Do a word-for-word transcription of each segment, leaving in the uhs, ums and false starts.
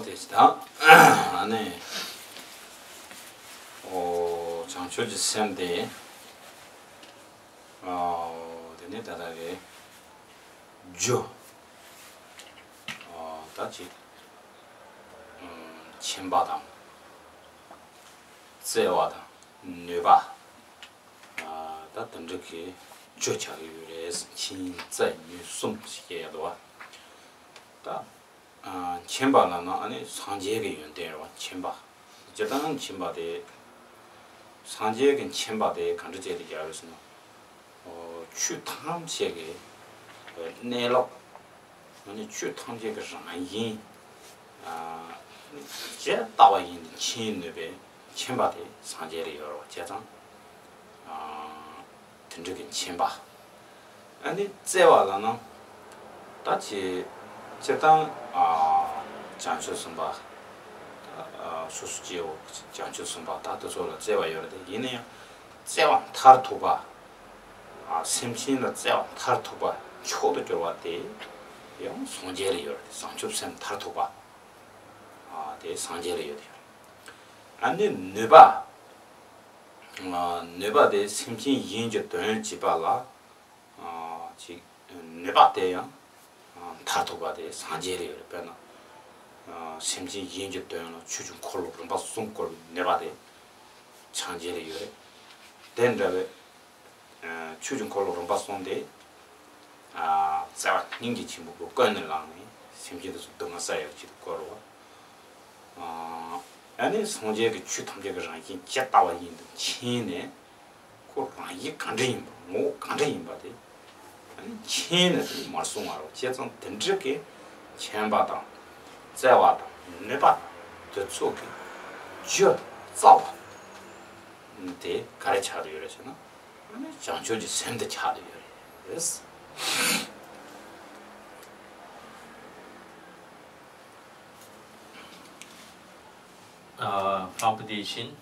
དེ་ད་ཨ་ནི་ཨོ་བྱང་ཆུབ་ཀྱི་སེམས་དེ་ཨོ་དེ་ནི་ད་ལྟ་རེད། རྒྱུ་ཨོ་ད་ཅིག་ཨམ་མཁྱེན་པ་དང་བརྩེ་བ་དང་ནུས་པ་ཨ་ད་དེ་འདྲ་གི་རྒྱུ་ཆགས་ཀྱི་ཡོད་རེད། མཁྱེན་བརྩེ་ནུས་གསུམ་ཞིག་སྐྱེ་ཡ་འདུག་བ། ད་ཨ་མཁྱེན་པ་ལབ་ན་ཨ་ནི་སངས་རྒྱས་ཀྱི་ཡོན་ཏན་རེད་བ། མཁྱེན་པ། སྤྱིར་བཏང་མཁྱེན་པ་དེ་སངས་རྒྱས་ཀྱི་མཁྱེན་པ་དེ་ག་འདྲ་བྱས་ཏེ་རྒྱག་རེད་ཟེར་ན། ཨོ་ཆོས་ཐམས་ཅད་ཀྱི་གནས་ལུགས། ཨ་ནི་ཆོས་ཐམས་ཅད་ཀྱི་རང་བཞིན་ཨ་ཇི་ལྟ་བ་བཞིན་དུ་མཁྱེན་ནུས་པའི་མཁྱེན་པ་དེ་སངས་རྒྱས་ལ་ཡོད་རེད་བ། བྱས་ཙང་ཨ་དེ་འདྲ་གི་མཁྱེན་པ། ཨ་ནི་བརྩེ་བ་ལབ་ན་ད་ཅི་སྤྱིར་བཏང་ཨ་བྱང་ཆུབ་སེམས་དཔའ་ཨ་སོ་སོ་སྐྱེ་བོ་བྱང་ཆུབ་སེམས་དཔའ་ད་དེ་ཚོ་ལ་བརྩེ་བ་ཡོད་རེད་དེ། ཡིན་ན་ཡང་བརྩེ་བ་མཐར་ཐུག་པ། ཨ་སེམས་ཅན་ལ་བརྩེ་བ་མཐར་ཐུག་པ་མཆོག་ཏུ་གྱུར་པ་དེ་ཡང་སངས་རྒྱས་ལ་ཡོད་རེད། བྱང་ཆུབ་སེམས་མཐར་ཐུག་པ་ཨ་དེ་སངས་རྒྱས་ལ་ཡོད་དེ། ཨ་ནི་ནུས་པ། ཨ་ནུས་པ་དེ་སེམས་ཅན་གཞན་གྱི་དོན་བྱེད་པ་ལ་ཨ་ཅིག་ནུས་པ་དེ་ཡང་ཨ་མཐར་ཐུག་པ་དེ་སངས་རྒྱས་ལ་ཡོད་རེད། དཔེར་ན་ཨ་སེམས་ཅན་གཞན་གྱི་དོན་ལ་ཆོས་ཀྱི་འཁོར་ལོ་རིམ་པ་གསུམ་བསྐོར་བའི་ནུས་པ་དེ་སངས་རྒྱས་ལ་ཡོད་རེད། དེ་འདྲ་བའི་ཆོས་ཀྱི་འཁོར་ལོ་རིམ་པ་གསུམ་དེ་བརྩེ་བ་སྙིང་རྗེ་ཆེན་པོ་གིས་ཀུན་ནས་བསླངས་ནས་སེམས་ཅན་དེ་ཚོ་སྡུག་བསྔལ་བསལ་ཡག་ཆེད་དུ་བསྐོར་བ། ཨ་ནི་སངས་རྒྱས་ཀྱི་ཆོས་ཐམས་ཅད་ཀྱི་རང་བཞིན་ཇི་ལྟ་བ་བཞིན་དུ་མཁྱེན་ནས་ཁོ་རང་བཞིན་ག་འདྲ་ཡིན་པ་ངོ་བོ་ག་འདྲ་ཡིན་པ་དེ་ཨ་ནི་མཁྱེན་ནས་དེ་མར་གསུངས་པ་རེད། བྱས་ཙང་དེ་འདྲ་གི་མཁྱེན་པ་དང་བརྩེ་བ་དང་ནུས་པ་དེ་ཚོ་གི་རྒྱུ་རྩ་བ་དེ་ག་རེ་ཆགས་བསྡད་ཡོད་རེད་ཟེར་ན། བྱང་ཆུབ་ཀྱི་སེམས་དེ་ཆགས་བསྡད་ཡོད་རེད།呃，发菩提心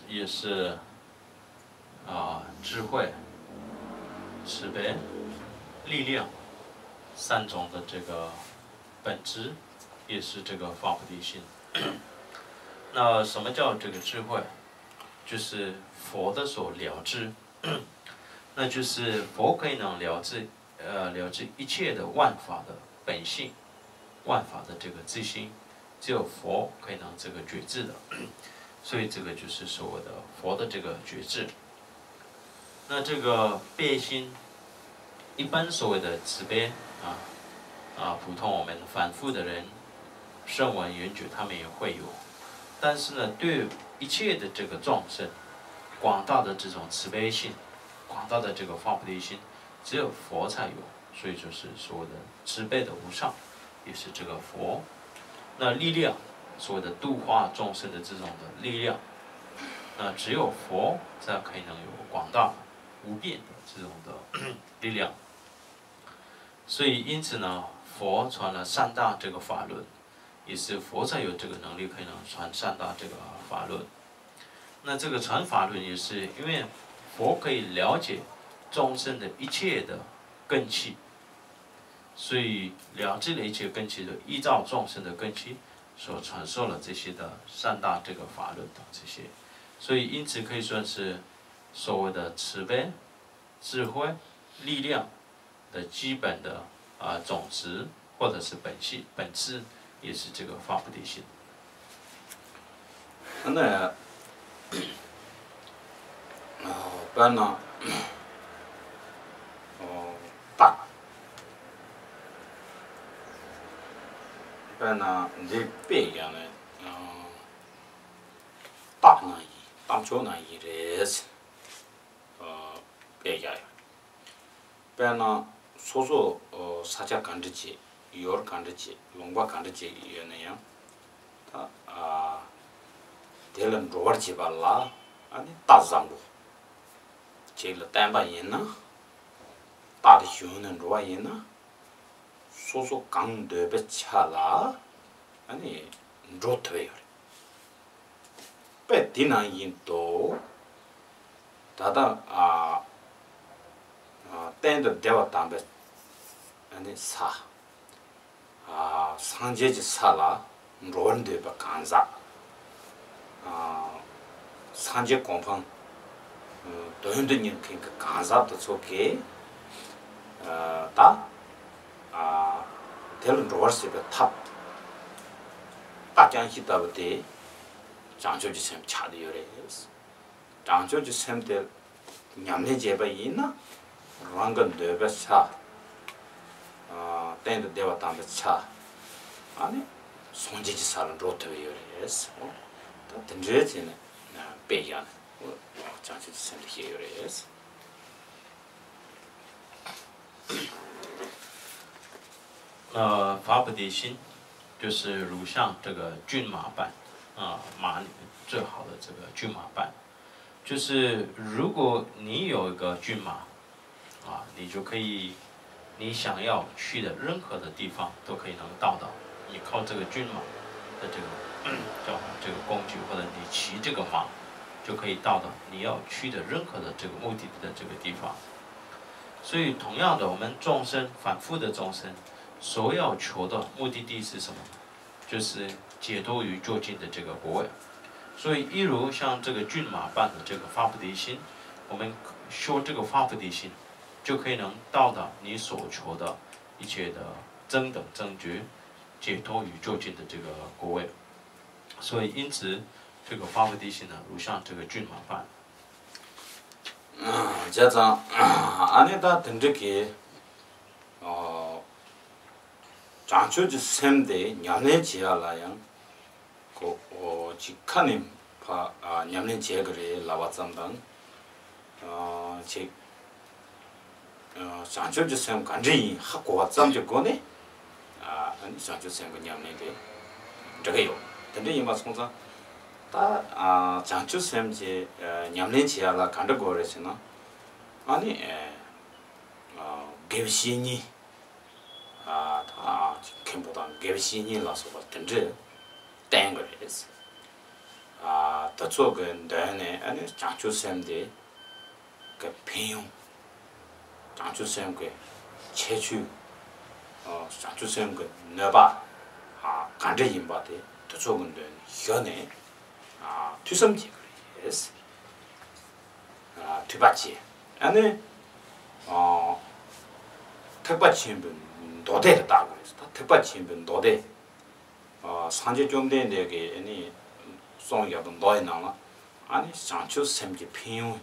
也是啊、智慧、慈悲、力量三种的这个本质，也是这个发菩提心。那什么叫这个智慧？就是佛的所了知，那就是佛可以能了知，呃，了知一切的万法的本性，万法的这个自心，只有佛可以能这个觉知的，所以这个就是所谓的佛的这个觉知。那这个悲心，一般所谓的慈悲啊啊，普通我们凡夫的人，声闻缘觉他们也会有，但是呢，对一切的这个众生，广大的这种慈悲心，广大的这个发菩提心，只有佛才有，所以就是所谓的慈悲的无上，也是这个佛。那力量，所谓的度化众生的这种的力量，那只有佛才可以能有广大无边的这种的力量。所以因此呢，佛传了三大这个法轮，也是佛才有这个能力可以能传三大这个法轮。那这个传法轮也是因为佛可以了解众生的一切的根器，所以了知了一切根器，就依照众生的根器所传授了这些的三大这个法轮等这些，所以因此可以算是所谓的慈悲、智慧、力量的基本的啊种子或者是本性本质，也是这个发菩提心。 ཨ་ནི་དཔེར་ན་རྟགས། དཔེར་ན་འདི་དཔེ་ཡང་ནས་རྟགས་ནང་བཞིན་རྟགས་མཆོག་ནང་བཞིན་རེད། དཔེ་བཞག་ཡོད། དཔེར་ན་སོ་སོ་ས་ཆ་ག་འདྲ་ཅིག་ཡུལ་ག་འདྲ་ཅིག་ལུང་པ་ག་འདྲ་ཅིག་ཡོད་ན་ཡང་ད་དེ་ལ་འགྲོ་བར་བྱེད་པ་ལ་ཨ་ནི་རྟགས་བཟང་པོ་ཅིག་ལ་བརྟེན་པ་ཡིན་ན། རྟགས་དེ་ཞུགས་ནས་འགྲོ་བ་ཡིན་ན་སོ་སོ་གང་འདོད་པའི་ཆ་ལ་ཨ་ནི་འགྲོ་ཐུབ་ཡོད་རེད། དཔེ་དེ་ནང་བཞིན་དུ་ད་ལྟ་ཨ་ཨ་གཏན་དུ་བདེ་བ་དམ་པའི་ཨ་ནི་ས་ཨ་སངས་རྒྱས་ཀྱི་ས་ལ་ འགྲོ་བར་འདོད་པའི་གང་ཟག་ཨ། སངས་རྒྱས་གོ་འཕང་དོན་དུ་གཉེར་མཁན་གྱི་གང་ཟག་དེ་ཚོ་གིས་ཨ། ད་ཨ། དེ་ལ་འགྲོ་བར་བྱེད་པའི་ཐབས་རྟ་རྐྱང་ཤིང་ལྟ་བུ་དེ་བྱང་ཆུབ་ཀྱི་སེམས་ཆགས་བསྡད་ཡོད་རེད། བྱང་ཆུབ་ཀྱི་སེམས་དེ་ཉམས་ལེན་བྱས་པ་ཡིན་ན་རང་གི་འདོད་པའི་ཆ། ཨ། གཏན་དུ་བདེ་བ་དམ་པའི་ཆ། ཨ་ནི་སངས་རྒྱས་ཀྱི་ས་ལ་འགྲོ་ཐུབ་ཡོད་རེད། ད་དེ་འདྲའི་ཚེ་ནས་དཔེ་བཞག་ནས་བྱང་ཆུབ་ཀྱི་སེམས་དེ་བཤད་ཡོད་རེད། 呃，发菩提心，就是如像这个骏马般，啊，马里面最好的这个骏马般，就是如果你有一个骏马，啊，你就可以，你想要去的任何的地方都可以能到达。你靠这个骏马的这个叫这个工具，或者你骑这个马，就可以到达你要去的任何的这个目的地的这个地方。所以，同样的，我们众生，凡夫的众生，所要求的目的地是什么？就是解脱与究竟的这个果位。所以，一如像这个骏马般的这个发菩提心，我们修这个发菩提心，就可以能到达你所求的一切的真等正觉、解脱与究竟的这个果位。所以，因此这个发菩提心呢，如像这个骏马般。 བྱས་ཙང་ཨ་ནི་ད་དེ་འདྲ་གི་ཨོ། བྱང་ཆུབ་ཀྱི་སེམས་དེ་ཉམས་ལེན་བྱེད་ཡ་ལ་ཡང་ཁོ་ཨོ་ཅིག་ཁ་ནས་ཕ་ཨ་ཉམས་ལེན་བྱེད་གི་རེད་ལབ་པ་ཙམ་དང་ཨ་ཅིག་ཨ་བྱང་ཆུབ་ཀྱི་སེམས་ག་འདྲ་ཡིན་ཧ་གོ་བ་ཙམ་གྱི་སྒོ་ནས་ཨ་ནི་བྱང་ཆུབ་སེམས་ཀྱི་ཉམས་ལེན་དེ་འགྲིག་གི་ཡོད། དེ་འདྲ་ཡིན་པ་སོང་ཙང་ད་ཨ་བྱང་ཆུབ་སེམས་ཀྱི་ཨ་ཉམས་ལེན་བྱེད་ཡ་ལ་ག་འདྲ་དགོས་རེད་ཟེར་ན་ཨ་ནི་ཨ་དགེ་བའི་བཤེས་གཉེན། ཨ་ད་མཁན་པོ་དང་དགེ་བའི་བཤེས་གཉེན་ལ་སོགས་པ་དེ་འདྲ་བསྟེན་དགོས་རེད། ཨ་དེ་ཚོ་གི་མདུན་ནས་ཨ་ནི་བྱང་ཆུབ་སེམས་དེ་གི་ཕན་ཡོན། བྱང་ཆུབ་སེམས་ཀྱི་ཁྱད་ཆོས། ཨ་བྱང་ཆུབ་སེམས་ཀྱི་ནུས་པ་ཨ་ག་འདྲ་ཡིན་པ་དེ་དེ་ཚོ་གི་མདུན་ནས་ཞུས་ནས་ཨ་ཐོས་བསམ་བྱེད་དགོས་རེད། ཨ་ཐོས་པ་བྱེད། ཨ་ནི་ཨ་ཐེག་པ་ཆེན་པོའི་མདོ་སྡེ་ལ་བལྟ་དགོས་རེད། ད་ཐེག་པ་ཆེན་པོའི་མདོ་སྡེ། ཨ་སངས་རྒྱས་བཅོམ་ལྡན་འདས་ཀྱིས་ཨ་ནི་གསུངས་ཡོད་པའི་མདོ་ཡི་ནང་ལ་ཨ་ནི་བྱང་ཆུབ་སེམས་ཀྱི་ཕན་ཡོན་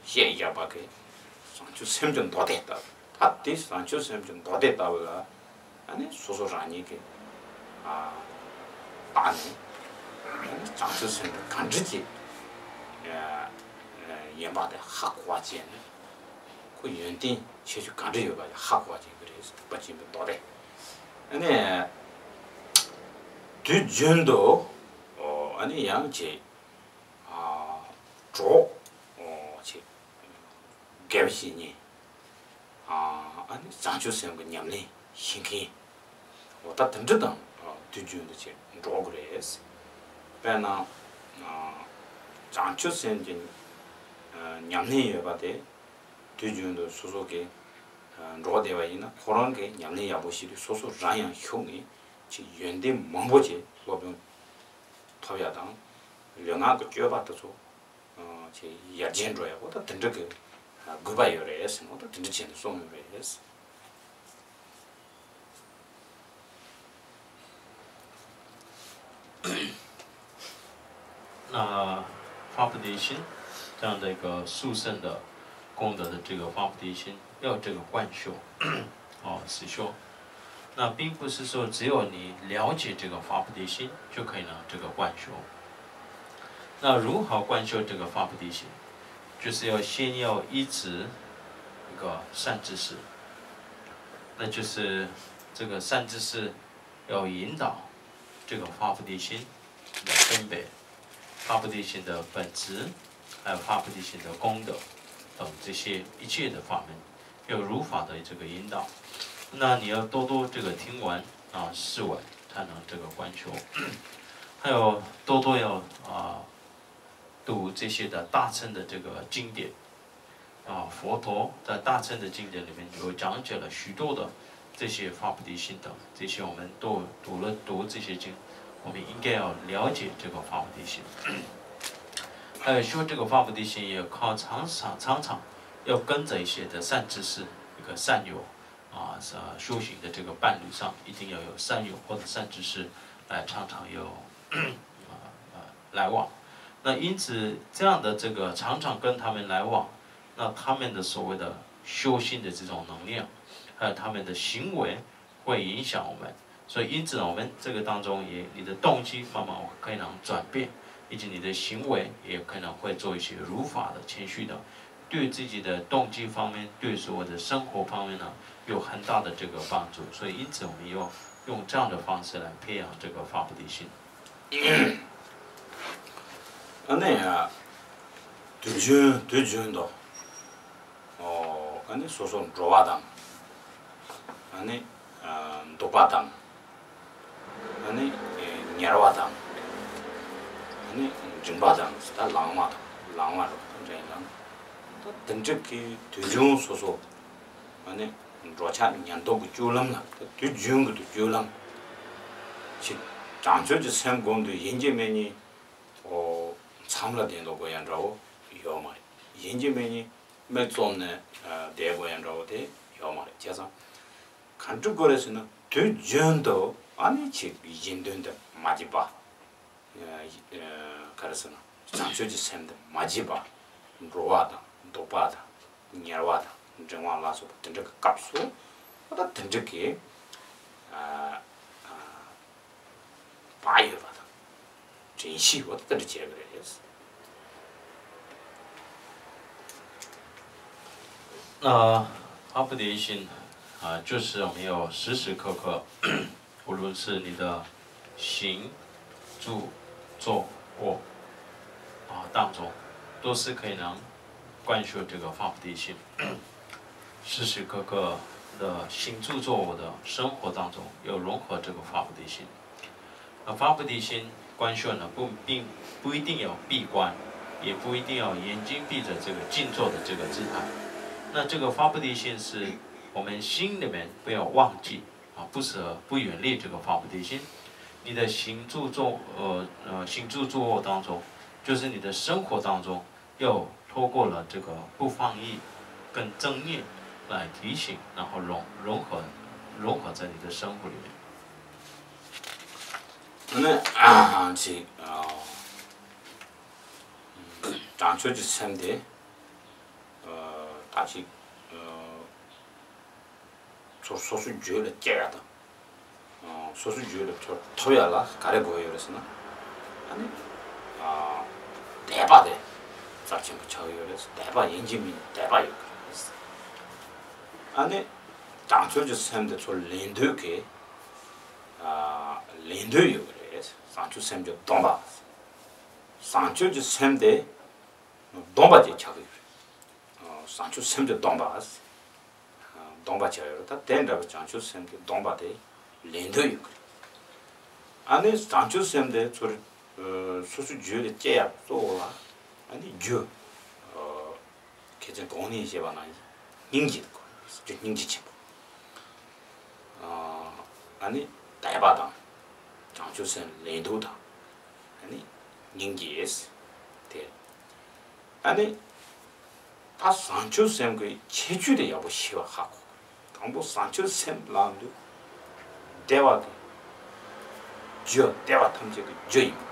བཤད་ཡོད་པ་གི་བྱང་ཆུབ་སེམས་ཀྱི་མདོ་སྡེ་ལྟ་བུ། ད་དེ་བྱང་ཆུབ་སེམས་ཀྱི་མདོ་སྡེ་ལྟ་བུ་ལ་ཨ་ནི་སོ་སོ་རང་ཉིད་ཀྱི་ཨ་བལྟས་ནས་ཨ་ནི་བྱང་ཆུབ་སེམས་དེ་ག་འདྲ་ཅིག་ཨ་ཡིན་པ་དེ་ཧ་གོ་བ་བྱས་ནས་ཁོ་ཡོན་ཏན་ཁྱད་ཆོས་ག་འདྲ་ཡོད་པ་ཡང་ཧ་གོ་བ་བྱེད་ཀྱི་རེད། ཐེག་པ་ཆེན་པོའི་མདོ་སྡེ། ཨ་ནི་དུས་རྒྱུན་དུ་ཨ་ནི་ཡང་ཅིག་ཨ་གྲོགས་ཨོ་ཅིག་དགེ་བའི་བཤེས་གཉེན། ཨ་ནི་བྱང་ཆུབ་སེམས་ཀྱི་ཉམས་ལེན་ཤེས་མཁན། འོ་ད་དེ་འདྲ་དང་དུས་རྒྱུན་དུ་ཅིག་འགྲོགས་དགོས་རེད། དཔེར་ན་བྱང་ཆུབ་སེམས་ཀྱི་ཉམས་ལེན་ཡོད་པ་དེ་དུས་རྒྱུན་དུ་སོ་སོ་གི་འགྲོགས་བསྡད་པ་ཡིན་ན་ཁོ་རང་གི་ཉམས་ལེན་ཡག་པོ་ཞིག་དུས་སོ་སོ་རང་ཡང་ཤུགས་ནས་ཅིག་ཡོན་ཏན་མང་པོ་ཅིག་སློབ་སྦྱོང་ཐོབ་ཡ་དང་། ལུས་ངག་གི་སྤྱོད་པ་དེ་ཚོ་ཅིག་ཡར་རྒྱས་འགྲོ་ཡག་པོ་ད་དེ་འདྲ་གི་དགོས་པ་ཡོད་རེད་ཟེར་ནོ། ད་དེ་འདྲ་བྱས་ནས་གསུངས་ཡོད་རེད། 那发菩提心这样的一个殊胜的功德的这个发菩提心，要这个观修。哦，实修。那并不是说只有你了解这个发菩提心就可以呢这个观修。那如何观修这个发菩提心？就是要先要依止一个善知识，那就是这个善知识要引导这个发菩提心的分别、发菩提心的本质，还有发菩提心的功德等这些一切的法门，要如法的这个引导。那你要多多这个听闻啊、试闻，才能这个观修。还有多多要啊、读这些的大乘的这个经典。 啊，佛陀在大乘的经典里面有讲解了许多的这些发菩提心等，这些我们都读了，读这些经，我们应该要了解这个发菩提心。还有修这个发菩提心，也靠常常常常要跟着一些的善知识，一个善友啊，呃，修行的这个伴侣上，一定要有善友或者善知识来常常有呃呃来往。那因此，这样的这个常常跟他们来往，那他们的所谓的修心的这种能量，还有他们的行为，会影响我们。所以，因此呢，我们这个当中也，你的动机慢慢可能转变，以及你的行为也可能会做一些如法的、谦虚的，对自己的动机方面，对所有的生活方面呢，有很大的这个帮助。所以，因此我们要用这样的方式来培养这个发菩提心。 ཨ་ནི་ཡ། དུས་རྒྱུན་དུས་རྒྱུན་དུ། ཨོ། ཨ་ནི་སོ་སོ་འགྲོ་བ་དང་། ཨ་ནི་ཨ་འདུག་པ་དང་། ཨ་ནི་ཉལ་བ་དང་། ཨ་ནི་མགྲིན་པ་དང་ད་ལངས་མ་དང་ལངས་མ་རོ་དང་འདྲ་ཡིན་ལ། ད་དེ་འདྲ་གི་དུས་རྒྱུན་སོ་སོ། ཨ་ནི་འགྲོ་འཆག་ཉལ་འདུག་གི་སྤྱོད་ལམ་ལ་ད་དུས་རྒྱུན་གི་དུ་སྤྱོད་ལམ། ཅིག་བྱང་ཆུབ་ཀྱི་སེམས་སྒོམ་དུས་ཡིན་གཅིག་མིན་གཉིས། ཨོ། མཚམས་ལ་བསྡད་འདུག་དགོས་ཡ་འདྲ་བོ་ཡོད་མ་རེད། ཡིན་གཅིག་མིན་གཉིས་མིག་བཙུམ་ནས་བསྡད་དགོས་ཡ་འདྲ་བོ་དེ་ཡོད་མ་རེད། བྱས་ཙང་། ག་འདྲ་དགོས་རེད་ཟེར་ན་དུས་རྒྱུན་དུ་ཨ་ནི་ཅིག་གཞན་དོན་དེ་མ་བགྱིས་པ། ག་རེ་ཟེར་ན་བྱང་ཆུབ་ཀྱི་སེམས་དེ་མ་བགྱིས་པ། འགྲོ་བ་དང་འདུག་པ་དང་ཉལ་བ་དང་འགྲེང་བ་ལ་སོགས་པ་དེ་འདྲ་གི་སྐབས་སུ་ཨ་ད་དེ་འདྲ་གི་བག་ཡོད་པ་དང་། དྲན་ཤེས་ཡོད་པ་དེ་འདྲ་བྱེད་ཀྱི་རེད།呃，发菩提心啊，就是我们要时时刻刻，无论是你的行、住、坐、卧啊当中，都是可以能观修这个发菩提心。时时刻刻的行住坐卧的生活当中，要融合这个发菩提心。 那发菩提心观修呢，不并不一定要闭关，也不一定要眼睛闭着这个静坐的这个姿态。那这个发菩提心是我们心里面不要忘记啊，不舍不远离这个发菩提心。你的行住坐呃呃行住坐卧当中，就是你的生活当中， 又透过了这个不放逸跟正念来提醒，然后融融合融合在你的生活里面。 ཨ་ནི་ཨ་ཅིག་ཨ་བྱང་ཆུབ་ཀྱི་སེམས་དེ་ཨ་ད་ཅིག་ཨ་ཚུར་སོ་སོའི་རྒྱུད་ལ་སྐྱེ་ཡ་དང་། སོ་སོའི་རྒྱུད་ལ་ཚུར་ཐོབ་ཡ་ལ་ག་རེ་དགོས་ཡོད་རེད་ཟེར་ན། ཨ་ནི་ཨ་དད་པ་དེ་རྩ་ཆེན་པོ་ཆགས་ཡོད་རེད། དད་པ་ཡིན་གཅིག་མིན་གཅིག་དད་པ་ཡོད་དགོས་རེད། ཨ་ནི་བྱང་ཆུབ་ཀྱི་སེམས་དེ་ཚུར་ལེན་འདོད་ཀྱི་ཨ་ལེན་འདོད་ཡོད་ཀྱི་རེད། བྱང་ཆུབ་སེམས་ཀྱི་སྡོམ་པ། བྱང་ཆུབ་ཀྱི་སེམས་དེ་སྡོམ་པ་ཅིག་ཆགས་ཀྱི་ཡོད་རེད། བྱང་ཆུབ་སེམས་ཀྱི་སྡོམ་པ། སྡོམ་པ་ཆགས་ཡོད་རེད། ད་དེ་འདྲ་བའི་བྱང་ཆུབ་སེམས་ཀྱི་སྡོམ་པ་དེ་ལེན་འདོད་ཡོད་ཀྱི་རེད། ཨ་ནི་བྱང་ཆུབ་སེམས་དེ་ཚུར་སོ་སོའི་རྒྱུད་ལ་སྐྱེ་ཡག་གཙོ་བོ་ལ་ཨ་ནི་རྒྱུ། ཁྱེད་ཚོས་གོང་ནས་བཤད་པ་ནང་བཞིན་སྙིང་རྗེ་དགོས། རྒྱུ་སྙིང་རྗེ་ཆེན་པོ། ཨ་ནི་དད་པ་དང་། བྱང་ཆུབ་སེམས་ལེན་འདོད་དང་། ཨ་ནི་སྙིང་རྗེ། དེ། ཨ་ནི་ད་བྱང་ཆུབ་སེམས་ཀྱི་ཁྱད་ཆོས་དེ་ཡག་པོ་ཤེས་པ་ཧ་གོ། དང་པོ་བྱང་ཆུབ་སེམས་ལབ་དུས་བདེ་བ་དེ། རྒྱུ་བདེ་བ་ཐམས་ཅད་ཀྱི་རྒྱུ་ཡིན་པ།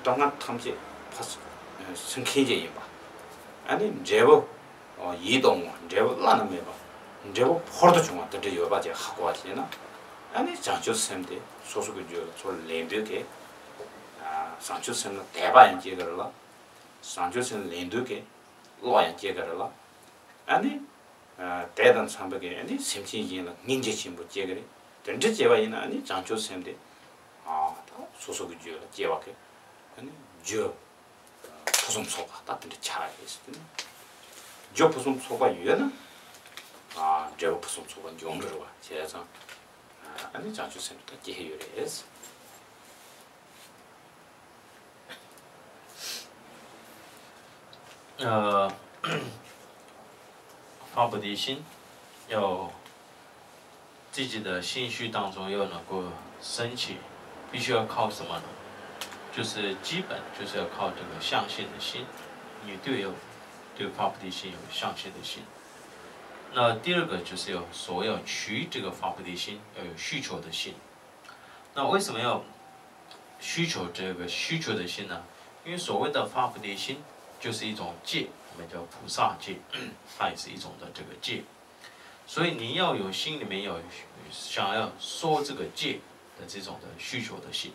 སྡུག་བསྔལ་ཐམས་ཅད་ཕར་སེལ་མཁན་ཅིག་ཡིན་པ། ཨ་ནི་འབྲས་བུ་ཡིད་དུ་འོང་བ། འབྲས་བུ་བླ་ན་མེད་པ། འབྲས་བུ་ཕུལ་དུ་བྱུང་བ་དེ་འདྲ་ཡོད་པ་ཅིག་ཧ་གོ་བ་བྱས་ན། ཨ་ནི་བྱང་ཆུབ་སེམས་དེ་སོ་སོ་གི་རྒྱུད་ལ་ཚུར་ལེན་འདོད་ཀྱི། བྱང་ཆུབ་སེམས་ལ་དད་པ་ཡང་སྐྱེ་གི་རེད་ལ། བྱང་ཆུབ་སེམས་ལེན་འདོད་ཀྱི་བློ་ཡང་སྐྱེ་གི་རེད་ལ། ཨ་ནི། དེ་དང་འཚམས་པའི་གི་ཨ་ནི་སེམས་ཅན་གཞན་ལ་སྙིང་རྗེ་ཆེན་པོ་སྐྱེ་གི་རེད། དེ་འདྲ་བྱས་པ་ཡིན་ན་ཨ་ནི་བྱང་ཆུབ་སེམས་དེ། ཨ་ད་སོ་སོ་གི་རྒྱུད་ལ་སྐྱེ་བ་གི། ཨ་ནི་རྒྱུ་ཕུན་སུམ་ཚོགས་པ་ད་དེ་འདྲ་ཆགས་ཡོད་ཟེར་དུས་ནི། རྒྱུ་ཕུན་སུམ་ཚོགས་པ་ཡོད་ན། ཨ་འབྲས་བུ་ཕུན་སུམ་ཚོགས་པ་འབྱུང་གི་རེད་བ། བྱས་ཙང་། ཨ་ནི་བྱང་ཆུབ་སེམས་དེ་ད་སྐྱེ་ཡོད་རེད། 呃，发菩提心，要自己的心绪当中要能够升起必须要靠什么呢？就是基本就是要靠这个相信的心，你对有对发菩提心有相信的心。那第二个就是要所要取这个发菩提心，要有需求的心。那为什么要需求这个需求的心呢？因为所谓的发菩提心，就是一种戒，我们叫菩萨戒，它也是一种的这个戒。所以你要有心里面要想要说这个戒的这种的需求的心。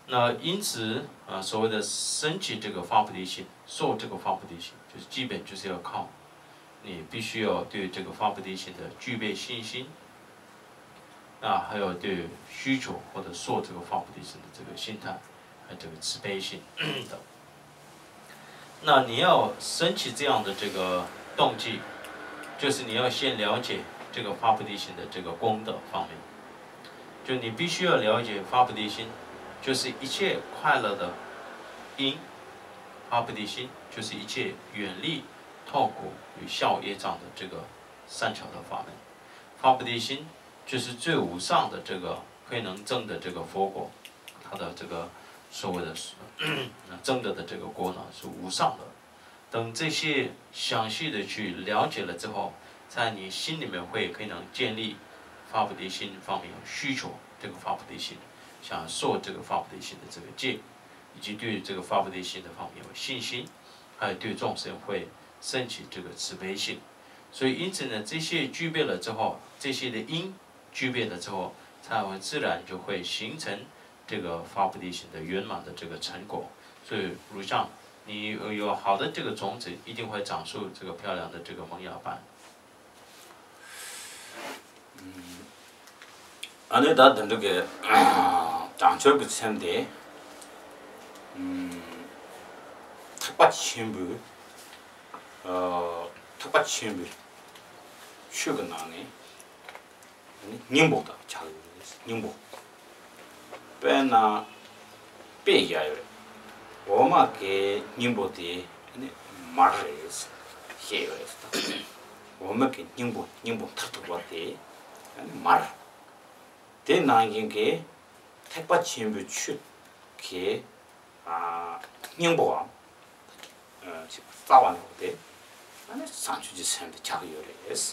那因此啊，所谓的升起这个发菩提心，受这个发菩提心，就是基本就是要靠你必须要对这个发菩提心的具备信心，啊，还有对需求或者受这个发菩提心的这个心态，还有这个慈悲心等。那你要升起这样的这个动机，就是你要先了解这个发菩提心的这个功德方面，就你必须要了解发菩提心，就是一切快乐的因，发菩提心就是一切远离痛苦与消业障的这个善巧的法门。发菩提心就是最无上的这个慧能证的这个佛果，它的这个所谓的证得的这个果呢是无上的。等这些详细的去了解了之后，在你心里面会可能建立发菩提心方面有需求，这个发菩提心，想受这个发菩提心的这个戒，以及对这个发菩提心的方面有信心，还有对众生会升起这个慈悲心。所以因此呢，这些具备了之后，这些的因具备了之后，才会自然就会形成这个发菩提心的圆满的这个成果。所以如像你有好的这个种子，一定会长出这个漂亮的这个萌芽般。 ཨ་ནི་ད་དེ་འདྲ་གི་བྱང་ཆུབ་ཀྱི་སེམས་དེ་ཐེག་པ་ཆེན་པོའི་ཐེག་པ་ཆེན་པོའི་ཆོས་ཀྱི་ནང་ནས་སྙིང་པོ་དང་ཆགས་ཡོད་རེད། སྙིང་པོ། དཔེར་ན་དཔེ་བཞག་ཡོད་རེད། འོ་མ་གི་སྙིང་པོ་དེ་མར་རེད་བཤད་ཡོད་རེད། འོ་མ་གི་སྙིང་པོ་སྙིང་པོ་མཐར་ཐུག་པ་དེ་མར། དེ་ནང་བཞིན་གྱི་ཐེག་པ་ཆེན་པོའི་ཆོས་ཀྱི་སྙིང་པོའམ་རྩ་བ་ནོར་དེ་ཨ་ནི་བྱང་ཆུབ་ཀྱི་སེམས་དེ་ཆགས་ཀྱི་ཡོད་རེད། བྱས་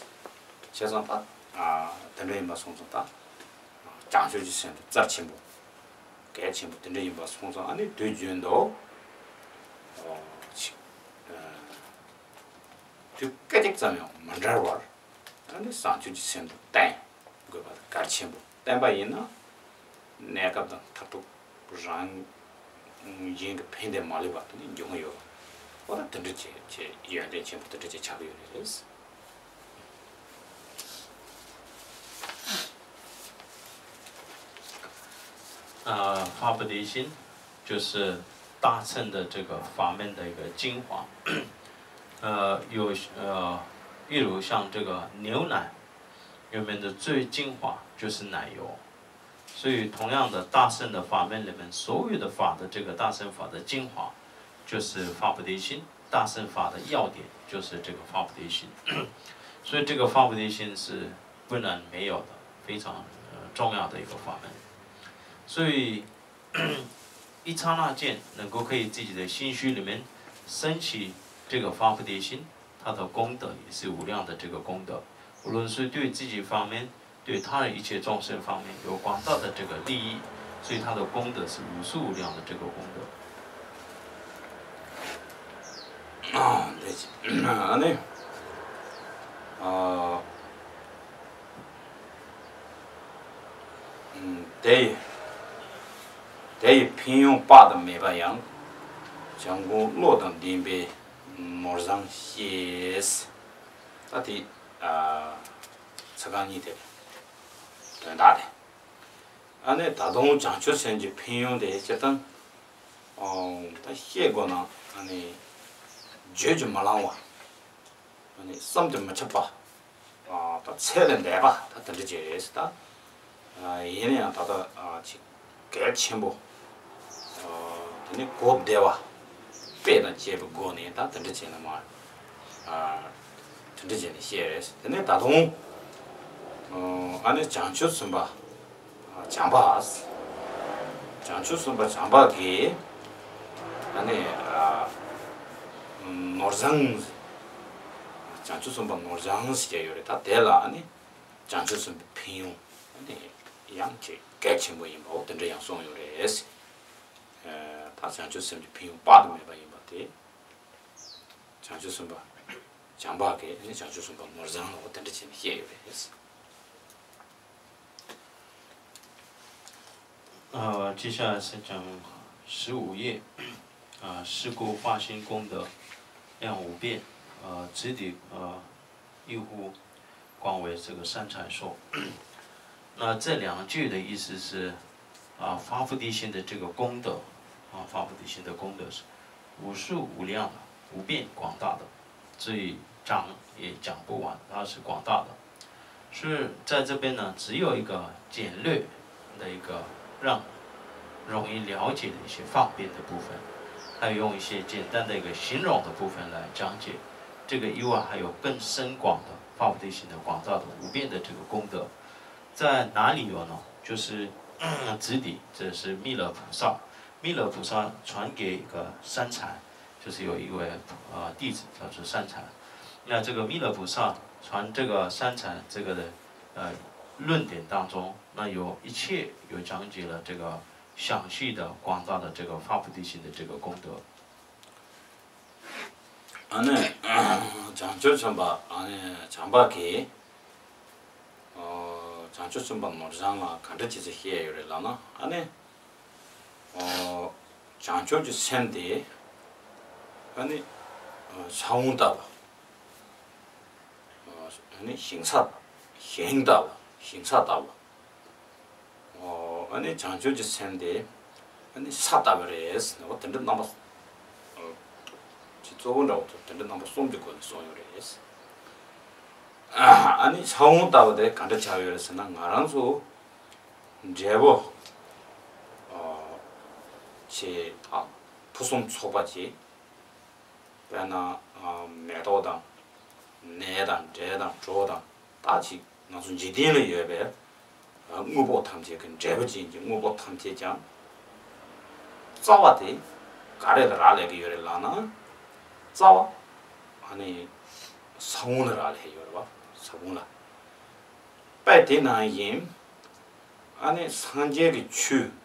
ཙང་ད་དེ་འདྲ་ཡིན་པ་སོང་ཙང་ད་བྱང་ཆུབ་ཀྱི་སེམས་དེ་རྩ་ཆེན་པོ་གལ་ཆེན་པོ་དེ་འདྲ་ཡིན་པ་སོང་ཙང་ཨ་ནི་དུས་རྒྱུན་དུ་ཅིག་དུས་སྐད་ཅིག་ཙམ་ཡང་མ་འབྲལ་བར་ཨ་ནི་བྱང་ཆུབ་ཀྱི་སེམས་དེ་བསྟེན་དགོས་པ་དེ་གལ་ཆེན་པོ། བསྟེན་པ་ཡིན་ན་གནས་སྐབས་དང་མཐར་ཐུག་རང་གཞན་གྱི་ཕན་བདེ་མ་ལུས་པ་དེ་ནི་འབྱུང་གི་ཡོད། འོ་ད་དེ་འདྲ་བྱས་བྱས་ཡོན་ཏན་ཆེན་པོ་དེ་འདྲ་བྱས་ཆགས་ཀྱི་ཡོད་རེད། ཨ། 发菩提心就是大乘的这个法门的一个精华。呃，有呃，例如像这个牛奶，里面的最精华就是奶油。所以同样的，大乘的法门里面所有的法的这个大乘法的精华，就是发菩提心。大乘法的要点就是这个发菩提心。所以这个发菩提心是不能没有的，非常呃重要的一个法门。所以一刹那间能够可以自己的心绪里面升起这个发菩提心，它的功德也是无量的这个功德。无论是对自己方面，对他人一切众生方面有广大的这个利益，所以它的功德是无数无量的这个功德。 ཨ་ནི། ཨ། དེ་ཡི་དེ་ཡི་ཕན་ཡོན་དཔག་ཏུ་མེད་པ་ཡང་། བྱམས་མགོན་བློ་དང་ལྡན་པས་ནོར་བཟང་ཤེས། ད་དེ་ཨ་ཚིག་རྐང་གཉིས་དེ་དོན་དག་དེ། ཨ་ནི་ད་དུང་བྱང་ཆུབ་སེམས་ཀྱི་ཕན་ཡོན་དེ་སྤྱིར་བཏང་ཨོ་ད་བཤད་དགོས་ན་ཨ་ནི་བརྗོད་ཀྱིས་མི་ལང་བ། ཨ་ནི་བསམ་གྱིས་མི་ཁྱབ་པ། ཨ་ད་ཚད་ལས་འདས་པ་ད་དེ་འདྲ་ཅིག་རེད་ད། ཨ་ཡིན་ན་ཡང་ད་ལྟ་ཨ་ཅིག་གལ་ཆེན་པོ། ཨ་དེ་ནི་གོ་བདེ་བ། དཔེ་དང་བཅས་པའི་སྒོ་ནས་ད་དེ་འདྲ་བྱས་ན་མ། ཨ་དེ་འདྲ་བྱས་ནས་བཤད་རེད། དེ་ནས་ད་དུང་། ཨ་ནི་བྱང་ཆུབ་སེམས་དཔའ། ཨ་ བྱམས་པ། བྱང་ཆུབ་སེམས་དཔའ་བྱམས་པ་གིས་ཨ་ནི་ཨ་ནོར་བཟང་། བྱང་ཆུབ་སེམས་དཔའ་ནོར་བཟང་ཟེར་གྱི་ཡོད་རེད། ད་དེ་ལ་ཨ་ནི་བྱང་ཆུབ་སེམས་དཔའི་ཕན་ཡོན་ཨ་ནི་ཡང་ཅིག་གལ་ཆེན་པོ་ཡིན་པའོ་དེ་འདྲ་ཡང་གསུངས་ཡོད་རེད། ད་བྱང་ཆུབ་སེམས་ཀྱི་ཕན་ཡོན་དཔག་ཏུ་མེད་པ་ཡིན་པ་དེ། བྱང་ཆུབ་སེམས་དཔའ་བྱམས་པ་གིས་ནི་བྱང་ཆུབ་སེམས་དཔའ་ནོར་བཟང་ལ་འོ་དེ་འདྲ་བྱས་ནས་བཤད་ཡོད་རེད། 呃，接下来是讲十五页，啊，是故发心功德量无边，啊，直抵，啊，亦复广为这个三禅说。那这两句的意思是，啊，发菩提心的这个功德，啊，发菩提心的功德是无数无量的、无边广大的，所以讲也讲不完，它是广大的。是在这边呢，只有一个简略的一个让容易了解的一些方便的部分，还有用一些简单的一个形容的部分来讲解。这个以外还有更深广的发菩提心的广大的无边的这个功德，在哪里有呢？就是直抵，这是弥勒菩萨，弥勒菩萨传给一个参禅，就是有一位呃弟子叫做参禅。那这个弥勒菩萨传这个参禅这个的呃论点当中，那有一切有讲解了这个详细的广大的这个发菩提心的这个功德。 ཨ་ནི་བྱང་ཆུབ་སེམས་དཔའ་ཨ་ནི་བྱམས་པ་གིས་བྱང་ཆུབ་སེམས་དཔའ་ནོར་བཟང་ལ་ག་འདྲ་ཅི་ཙི་བཤད་ཡོད་རེད་ལབ་ན། ཨ་ནི་བྱང་ཆུབ་ཀྱི་སེམས་དེ་ཨ་ནི་ས་བོན་ལྟ་བུ། ཨ་ནི་ཞིང་ས་ཞིང་ལྟ་བུ་ཞིང་ས་ལྟ་བུ། ཨ་ནི་བྱང་ཆུབ་ཀྱི་སེམས་དེ་ཨ་ནི་ས་ལྟ་བུ་རེད་ཟེར་ནས་འོ་དེ་འདྲ་རྣམ་པ་ཅིག་གཙོ་བོ་འདྲ་བོ་དེ་འདྲ་རྣམ་པ་གསུམ་གྱི་སྒོ་ནས་གསུངས་ཡོད་རེད། ཨ་ནི་ས་བོན་ལྟ་བུ་དེ་ག་འདྲ་ཆགས་ཡོད་རེད་ཟེར་ན། ང་རང་ཚོ་འབྲས་བུ་ཆེ་ཕུན་སུམ་ཚོགས་པ་ཅིག་དཔེར་ན་མེ་ཏོག་དང་ནས་དང་འབྲས་དང་གྲོ་དང་། ད་ཅིག་ང་ཚོ་འཇིག་རྟེན་ལ་ཡོད་པའི་དངོས་པོ་ཐམས་ཅད་ཀྱི་འབྲས་བུ་ཅན་གྱི་དངོས་པོ་ཐམས་ཅད་ཀྱང་རྩ་བ་དེ་ག་རེ་ལ་རག་ལས་ཀྱི་ཡོད་རེད་ལབ་ན། རྩ་བ་ཨ་ནི་ས་བོན་ལ་རག་ལས་ཡོད་རེད་བ། ས་བོན་ལ། དཔེ་དེ་ནང་བཞིན་ཨ་ནི་སངས་རྒྱས་ཀྱི་ཆོས།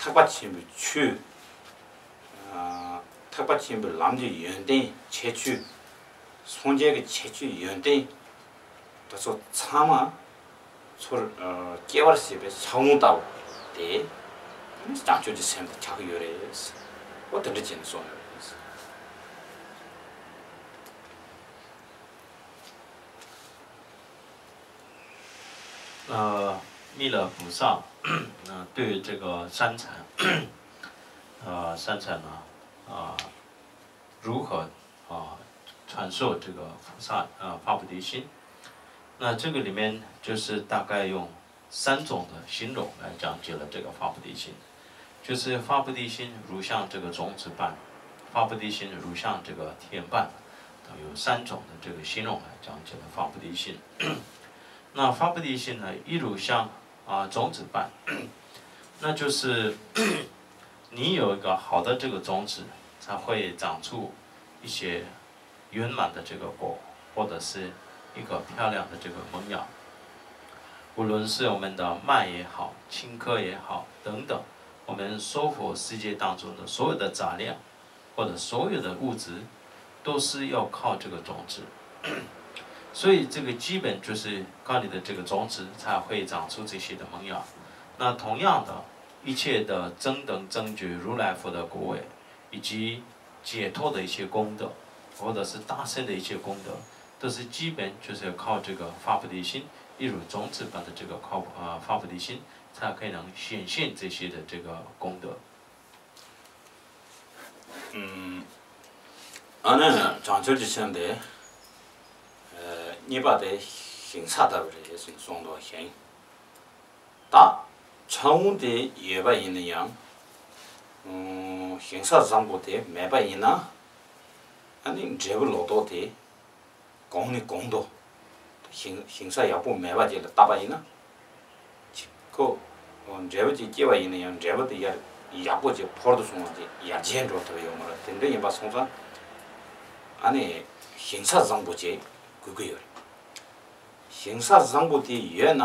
ཐེག་པ་ཆེན་པོའི་ཆོས། ཐེག་པ་ཆེན་པོའི་ལམ་གྱི་ཡོན་ཏན་ཁྱད་ཆོས། སངས་རྒྱས་ཀྱི་ཁྱད་ཆོས་ཡོན་ཏན་དེ་ཚོ་ཚང་མ་ཚུར་སྐྱེ་བར་བྱེད་པའི་ས་བོན་ལྟ་བུ་དེ་བྱང་ཆུབ་ཀྱི་སེམས་དེ་ཆགས་ཀྱི་ཡོད་རེད། འོ་དེ་འདྲ་བྱས་ནས་གསུངས་ཡོད་རེད།呃，弥勒菩萨，呃，对于这个参禅，呃，参禅呢，啊、如何啊、传授这个菩萨啊、发菩提心？那这个里面就是大概用三种的形容来讲解了这个发菩提心，就是发菩提心如像这个种子般，发菩提心如像这个田般，等有三种的这个形容来讲解了发菩提心。那发菩提心呢，一如像啊、种子般，那就是你有一个好的这个种子，它会长出一些圆满的这个果，或者是一个漂亮的这个萌芽。无论是我们的麦也好，青稞也好等等，我们娑婆世界当中的所有的杂粮，或者所有的物质，都是要靠这个种子。所以这个基本就是靠你的这个种子才会长出这些的萌芽。那同样的，一切的真等正觉如来佛的果位，以及解脱的一些功德，或者是大乘的一些功德，都是基本就是靠这个发菩提心，一如种子般的这个靠啊发菩提心，才可以能显现这些的这个功德。 ཨ་ནི་བྱང་ཆུབ་ཀྱི་སེམས་དེ་གཉིས་པ་དེ་ཞིང་ས་ལྟ་བུ་རེད་ཟེར་གསུངས་འདུག་ཞིང་། ད་ས་བོན་དེ་ཡོད་པ་ཡིན་ན་ཡང་། ཞིང་ས་བཟང་པོ་དེ་མེད་པ་ཡིན་ན། ཨ་ནི་འབྲས་བུ་ལོ་ཏོག་དེ་གོང་ནས་གོང་དུ། ཞིང་ཞིང་ས་ཡག་པོ་མེད་པ་ཅིག་ལ་བཏབ་པ་ཡིན་ན། ཅིག་ ཁོ་འབྲས་བུ་ཅིག་སྐྱེས་པ་ཡིན་ན་ཡང་འབྲས་བུ་དེ་ཡར་ཡག་པོ་ཅིག་ཕོར་དུ་སོང་བ་ཅིག་ཡར་རྒྱས་འགྲོ་ཐུབ་ཡོད་མ་རེད། དེ་འདྲ་ཡིན་པ་སོང་ཙང་ཨ་ནི་ཞིང་ས་བཟང་པོ་ཅིག་དགོས་ཀྱི་ཡོད་རེད། ཞིང་ས་བཟང་པོ་དེ་ཡོད་ན།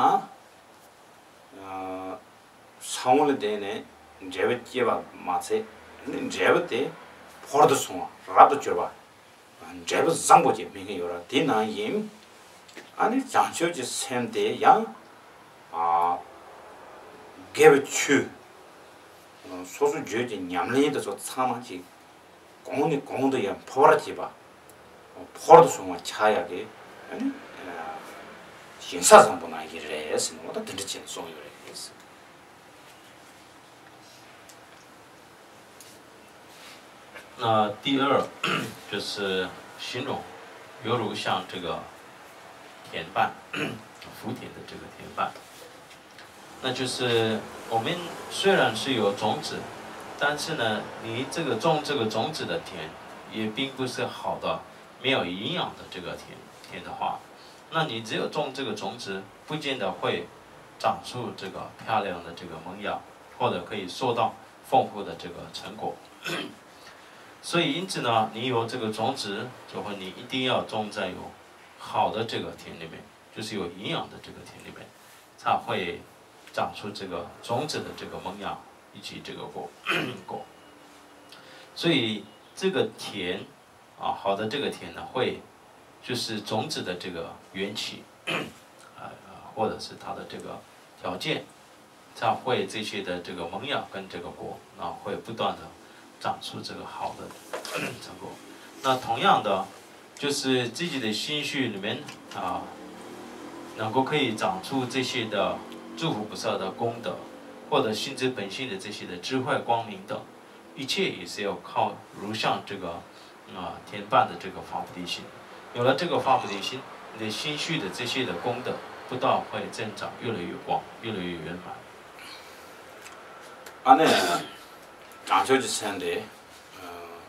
ས་བོན་ལ་བརྟེན་ནས་འབྲས་བུ་སྐྱེས་པ་མ་ཚད་ནི་འབྲས་བུ་དེ་ཕོར་དུ་སོང་བ་རབ་ཏུ་གྱུར་པ། འབྲས་བུ་བཟང་པོ་ཅིག་སྨིན་གྱི་ཡོད་ར། དེ་ནང་བཞིན་ཨ་ནི་བྱང་ཆུབ་ཀྱི་སེམས་དེ་ཡང་དགེ་བའི་ཆོས་སོ་སོ་རྒྱུད་ཀྱི་ཉམས་ལེན་དེ་ཚོ་ཚང་མ་ཅིག་གོང་ནས་གོང་དུ་ཡང་འཕེལ་བར་བྱེད་པ། ཕོར་དུ་སོང་བ་ཆགས་ཡག་གི་ཨ་ནི་ཞིང་ས་བཟང་པོ་ནང་བཞིན་རེད་ཟེར་ནས་འོ་ད་དེ་འདྲ་བྱས་ནས་གསུངས་ཡོད་རེད། 那第二就是形容，犹如像这个田瓣，福田的这个田瓣。那就是我们虽然是有种子，但是呢，你这个种这个种子的田，也并不是好的、没有营养的这个田田的话，那你只有种这个种子，不见得会长出这个漂亮的这个萌芽，或者可以收到丰富的这个成果。所以因此呢，你有这个种子，就会你一定要种在有好的这个田里面，就是有营养的这个田里面，才会长出这个种子的这个萌芽以及这个果果。所以这个田啊，好的这个田呢，会就是种子的这个缘起，啊，或者是它的这个条件，它会这些的这个萌芽跟这个果，啊，会不断的长出这个好的成果。那同样的，就是自己的心绪里面啊，能够可以长出这些的诸佛菩萨的功德，或者心之本性的这些的智慧光明等，一切也是要靠如像这个啊，田瓣的这个发菩提心。有了这个发菩提心，你的心绪的这些的功德不断会增长，越来越广，越来越圆满。 ཨ་ནི་བྱང་ཆུབ་ཀྱི་སེམས་དེ་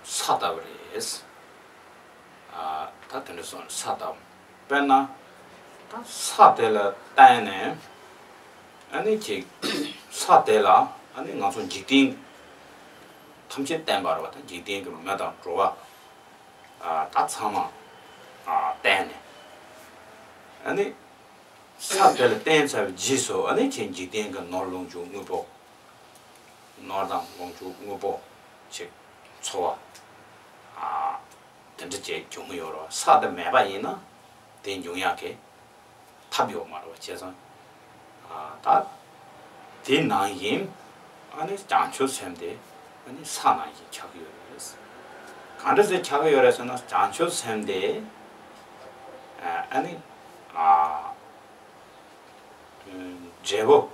ས་ལྟ་བུ་རེད། ཨ། ད་དེ་འདྲ་སོང་ས་ལྟ་བུ། དཔེར་ན་ད་ས་དེ་ལ་བརྟེན་ནས་ཨ་ནི་ཅིག་ས་དེ་ལ་ཨ་ནི་ང་ཚོ་འཇིག་རྟེན་ཐམས་ཅད་བརྟེན་པ་རེད་བ། ད་འཇིག་རྟེན་གྱི་མི་དང་འགྲོ་བ་ཨ་ད་ཚང་མ་ཨ་བརྟེན་ནས་ཨ་ནི་ས་དེ་ལ་བརྟེན་ཚར་བའི་རྗེས་སུ་ཨ་ནི་ཅིག་འཇིག་རྟེན་གྱི་ནོར་ལོངས་སྤྱོད་དངོས་པོ། ནོར་དང་ལོངས་སྤྱོད་དངོས་པོ་ཅིག་འཚོ་བ་ཨ་དེ་འདྲ་ཅིག་འབྱུང་གི་ཡོད་རེད། ས་དེ་མེད་པ་ཡིན་ན་དེ་འབྱུང་ཡག་གི་ཐབས་ཡོད་མ་རེད་བ། བྱས་ཙང་ཨ་ད་དེ་ནང་བཞིན་ཨ་ནི་བྱང་ཆུབ་སེམས་དེ་ཨ་ནི་ས་ནང་བཞིན་ཆགས་ཀྱི་ཡོད་རེད། གང་འདྲ་ཟེར་ཆགས་ཀྱི་ཡོད་རེད་ཟེར་ན། བྱང་ཆུབ་སེམས་དེ་ཨ་ནི་ཨ་འབྲས་བུ་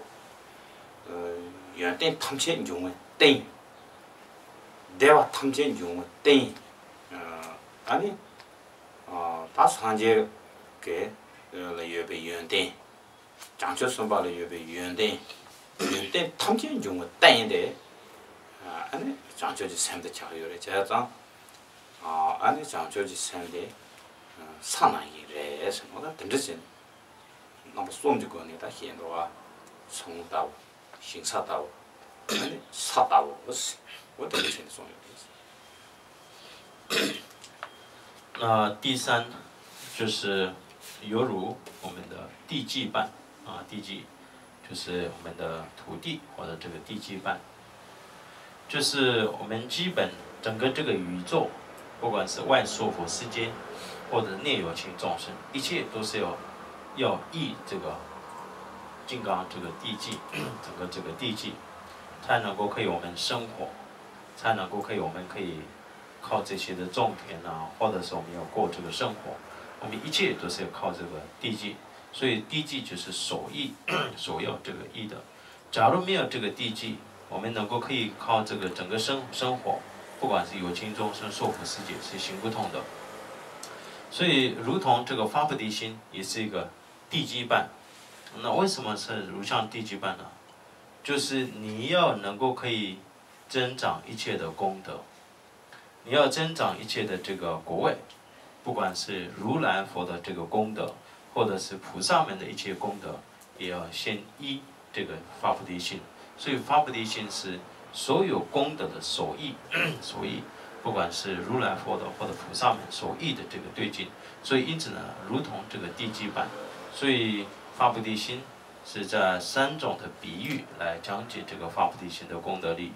ཡོན་ཏན་ཐམས་ཅད་འབྱུང་བའི་རྟེན། བདེ་བ་ཐམས་ཅད་འབྱུང་བའི་རྟེན། ཨ་ནི་ད་སངས་རྒྱས་ཀྱི་ལ་ཡོད་པའི་ཡོན་ཏན། བྱང་ཆུབ་སེམས་དཔའ་ལ་ཡོད་པའི་ཡོན་ཏན། ཡོན་ཏན་ཐམས་ཅད་འབྱུང་བའི་རྟེན་དེ་ཨ་ནི་བྱང་ཆུབ་ཀྱི་སེམས་དེ་ཆགས་ཡོད་རེད། བྱས་ཙང་ཨ་ནི་བྱང་ཆུབ་ཀྱི་སེམས་དེ་ས་ནང་བཞིན་རེད་ཟེར་ནོ། ད་དེ་འདྲ་ཟེར་ནས་རྣམ་པ་གསུམ་གྱི་སྒོ་ནས་ད་བཤད་འགྲོ་བ། ས་བོན་ལྟ་བུ། ཞིང་ས་ལྟ་བུ། ཨ་ནི་ས་ལྟ་བུ། འོ་དེ་འདྲ་བྱས་ནས་གསུངས་ཡོད་རེད། 那第三就是犹如我们的地基般啊，地基就是我们的土地或者这个地基般，就是我们基本整个这个宇宙，不管是外娑婆世界，或者内有情众生，一切都是要要依这个金刚这个地基，整个这个地基，才能够可以我们生活，才能够可以我们可以靠这些的种田啊，或者是我们要过这个生活，我们一切都是要靠这个地基，所以地基就是首依，首要这个依的。假如没有这个地基，我们能够可以靠这个整个生生活，不管是有情众生、娑婆世界是行不通的。所以，如同这个发菩提心也是一个地基般。那为什么是如像地基般呢？就是你要能够可以增长一切的功德，你要增长一切的这个果位，不管是如来佛的这个功德，或者是菩萨们的一切功德，也要先依这个发菩提心。所以发菩提心是所有功德的首义，首义，不管是如来佛的或者菩萨们首义的这个对境。所以因此呢，如同这个地基板，所以发菩提心是在三种的比喻来讲解这个发菩提心的功德力。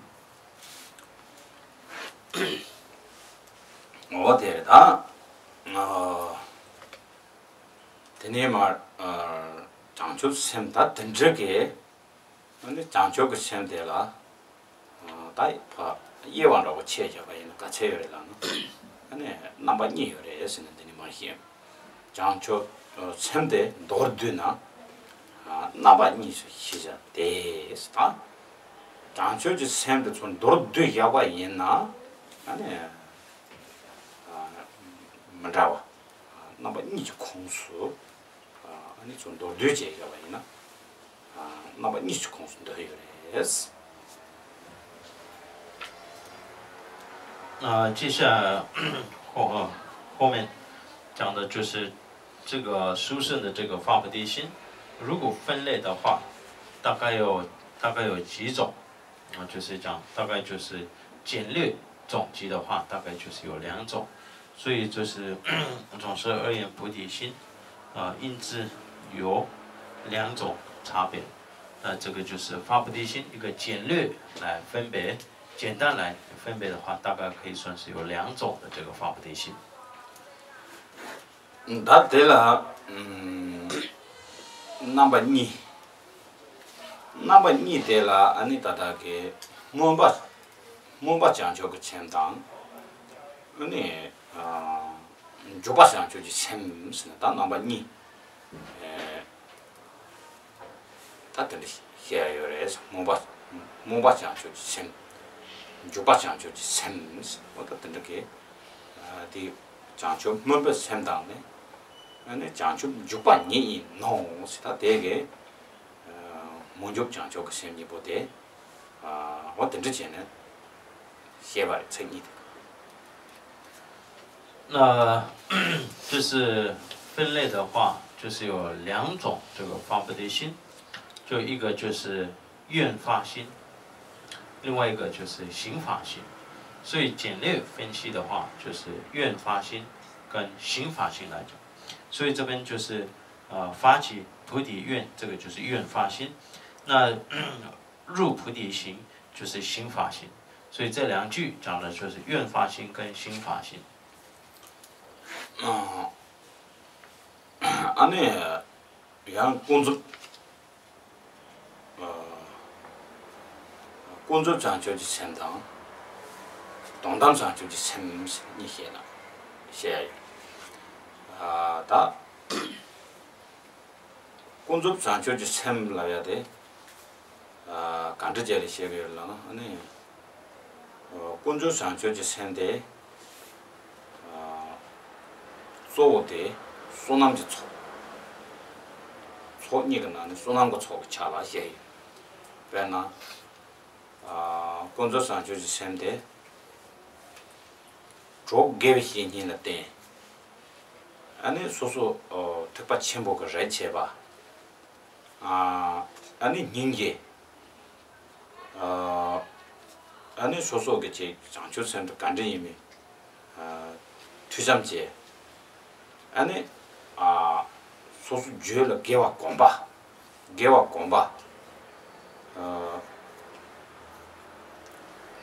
འོ་དེ་རེད་ད། ཨ། དེ་ནས་མར་ཨ། བྱང་ཆུབ་སེམས་ད་དེ་འདྲ་གི། ཨ་ནི་བྱང་ཆུབ་ཀྱི་སེམས་དེ་ལ་ཨ། ད་ཕ་དབྱེ་བ་འདྲ་བོ་ཕྱེ་བཞག་པ་ཡིན་ན་ག་ཚད་ཡོད་རེད་ལབ་ན། ཨ་ནི་རྣམ་པ་གཉིས་ཡོད་རེད་ཟེར་ན་འདི་ནི་མར་བཤད། བྱང་ཆུབ་སེམས་དེ་མདོར་བསྡུས་ན་ཨ། རྣམ་པ་གཉིས་སུ་ཕྱེ་བཞག་སྟེ། ད་བྱང་ཆུབ་ཀྱི་སེམས་དེ་ཚོ་མདོར་བསྡུས་བཞག་པ་ཡིན་ན་ཨ་ནི་ཨ། མི་འདྲ་བ། རྣམ་པ་གཉིས་ཀྱི་ཁོངས་སུ་ཨ་ནི་ཚུར་མདོར་བསྡུས་བྱས་བཞག་པ་ཡིན་ན་རྣམ་པ་གཉིས་ཀྱི་ཁོངས་སུ་འདུ་ཡོད་རེད། 啊，接下来后后面讲的就是这个殊胜的这个发菩提心，如果分类的话，大概有大概有几种。 啊，就是讲大概就是简略总结的话，大概就是有两种，所以就是总是而言，菩提心啊，因此有两种差别。那这个就是发菩提心一个简略来分别，简单来分别的话，大概可以算是有两种的这个发菩提心。 ད་དེ་ལ་རྣམ་པ་གཉིས། རྣམ་པ་གཉིས་དེ་ལ་ཨ་ནི་ད་ལྟ་གི་སྨོན་པ། སྨོན་པ་བྱང་ཆུབ་ཀྱི་སེམས་དང་། ཨ་ནི་འཇུག་པ་བྱང་ཆུབ་ཀྱི་སེམས་ཟེར་ན་ད་རྣམ་པ་གཉིས། ད་དེ་འདྲ་བཤད་ཡ་ཡོད་རེད། སྨོན་པ། སྨོན་པ་བྱང་ཆུབ་ཀྱི་སེམས། འཇུག་པ་བྱང་ཆུབ་ཀྱི་སེམས། འོ་ད་དེ་འདྲ་གི། དེ་བྱང་ཆུབ་སྨོན་པའི་སེམས་དང་ནི། ཨ་ནི་བྱང་ཆུབ་འཇུག་པ་ཉིད་ཡིན་ནོ་ཟེར། ད་དེ་གི་སྨོན་འཇུག་བྱང་ཆུབ་ཀྱི་སེམས་གཉིས་པོ་དེ། འོ་དེ་འདྲ་བྱས་ནས་བཤད་པ་རེད། མཚན་ཉིད་དེ། 那就是分类的话，就是有两种这个发菩提心，就一个就是愿发心，另外一个就是行发心。所以简略分析的话，就是愿发心跟行发心来讲。所以这边就是呃发起菩提愿，这个就是愿发心。那入菩提心就是行发心。所以这两句讲的就是愿发心跟行发心。 ཨ་ནི་ཡང་ཀུན་རྫོབ། ཀུན་རྫོབ་བྱང་ཆུབ་ཀྱི་སེམས་དང་། དོན་དམ་བྱང་ཆུབ་ཀྱི་སེམས་གཉིས་བཤད་ན་བཤད་ཡ་ཡོད། ད་ཀུན་རྫོབ་བྱང་ཆུབ་ཀྱི་སེམས་ལབ་ཡ་དེ་ག་འདྲ་བྱས་ལ་བཤད་ཀྱི་ཡོད་ལབ་ན། ཨ་ནི། ཀུན་རྫོབ་བྱང་ཆུབ་ཀྱི་སེམས་དེ། གཙོ་བོ་དེ་བསོད་ནམས་ཀྱི་ཚོགས། ཚོགས་གཉིས་ཀྱི་ནང་ནས་བསོད་ནམས་ཀྱི་ཚོགས་ཀྱི་ཆ་ལ་བཤད་ཡོད། དཔེར་ན། ཀུན་རྫོབ་བྱང་ཆུབ་ཀྱི་སེམས་དེ། གྲོགས་དགེ་བའི་བཤེས་གཉེན་ལ་བརྟེན། ཨ་ནི་སོ་སོ་ཐེག་པ་ཆེན་པོ་གི་རེ་བྱེད་པ། ཨ་ནི་སྙིང་རྗེ། ཨ་ནི་སོ་སོ་གི་ཆེད་བྱང་ཆུབ་སེམས་དེ་ག་འདྲ་ཡིན་མིན་ཐོས་བསམ་བྱས། ཨ་ནི་སོ་སོ་རྒྱུད་ལ་དགེ་བ་གོམས་པ། དགེ་བ་གོམས་པ།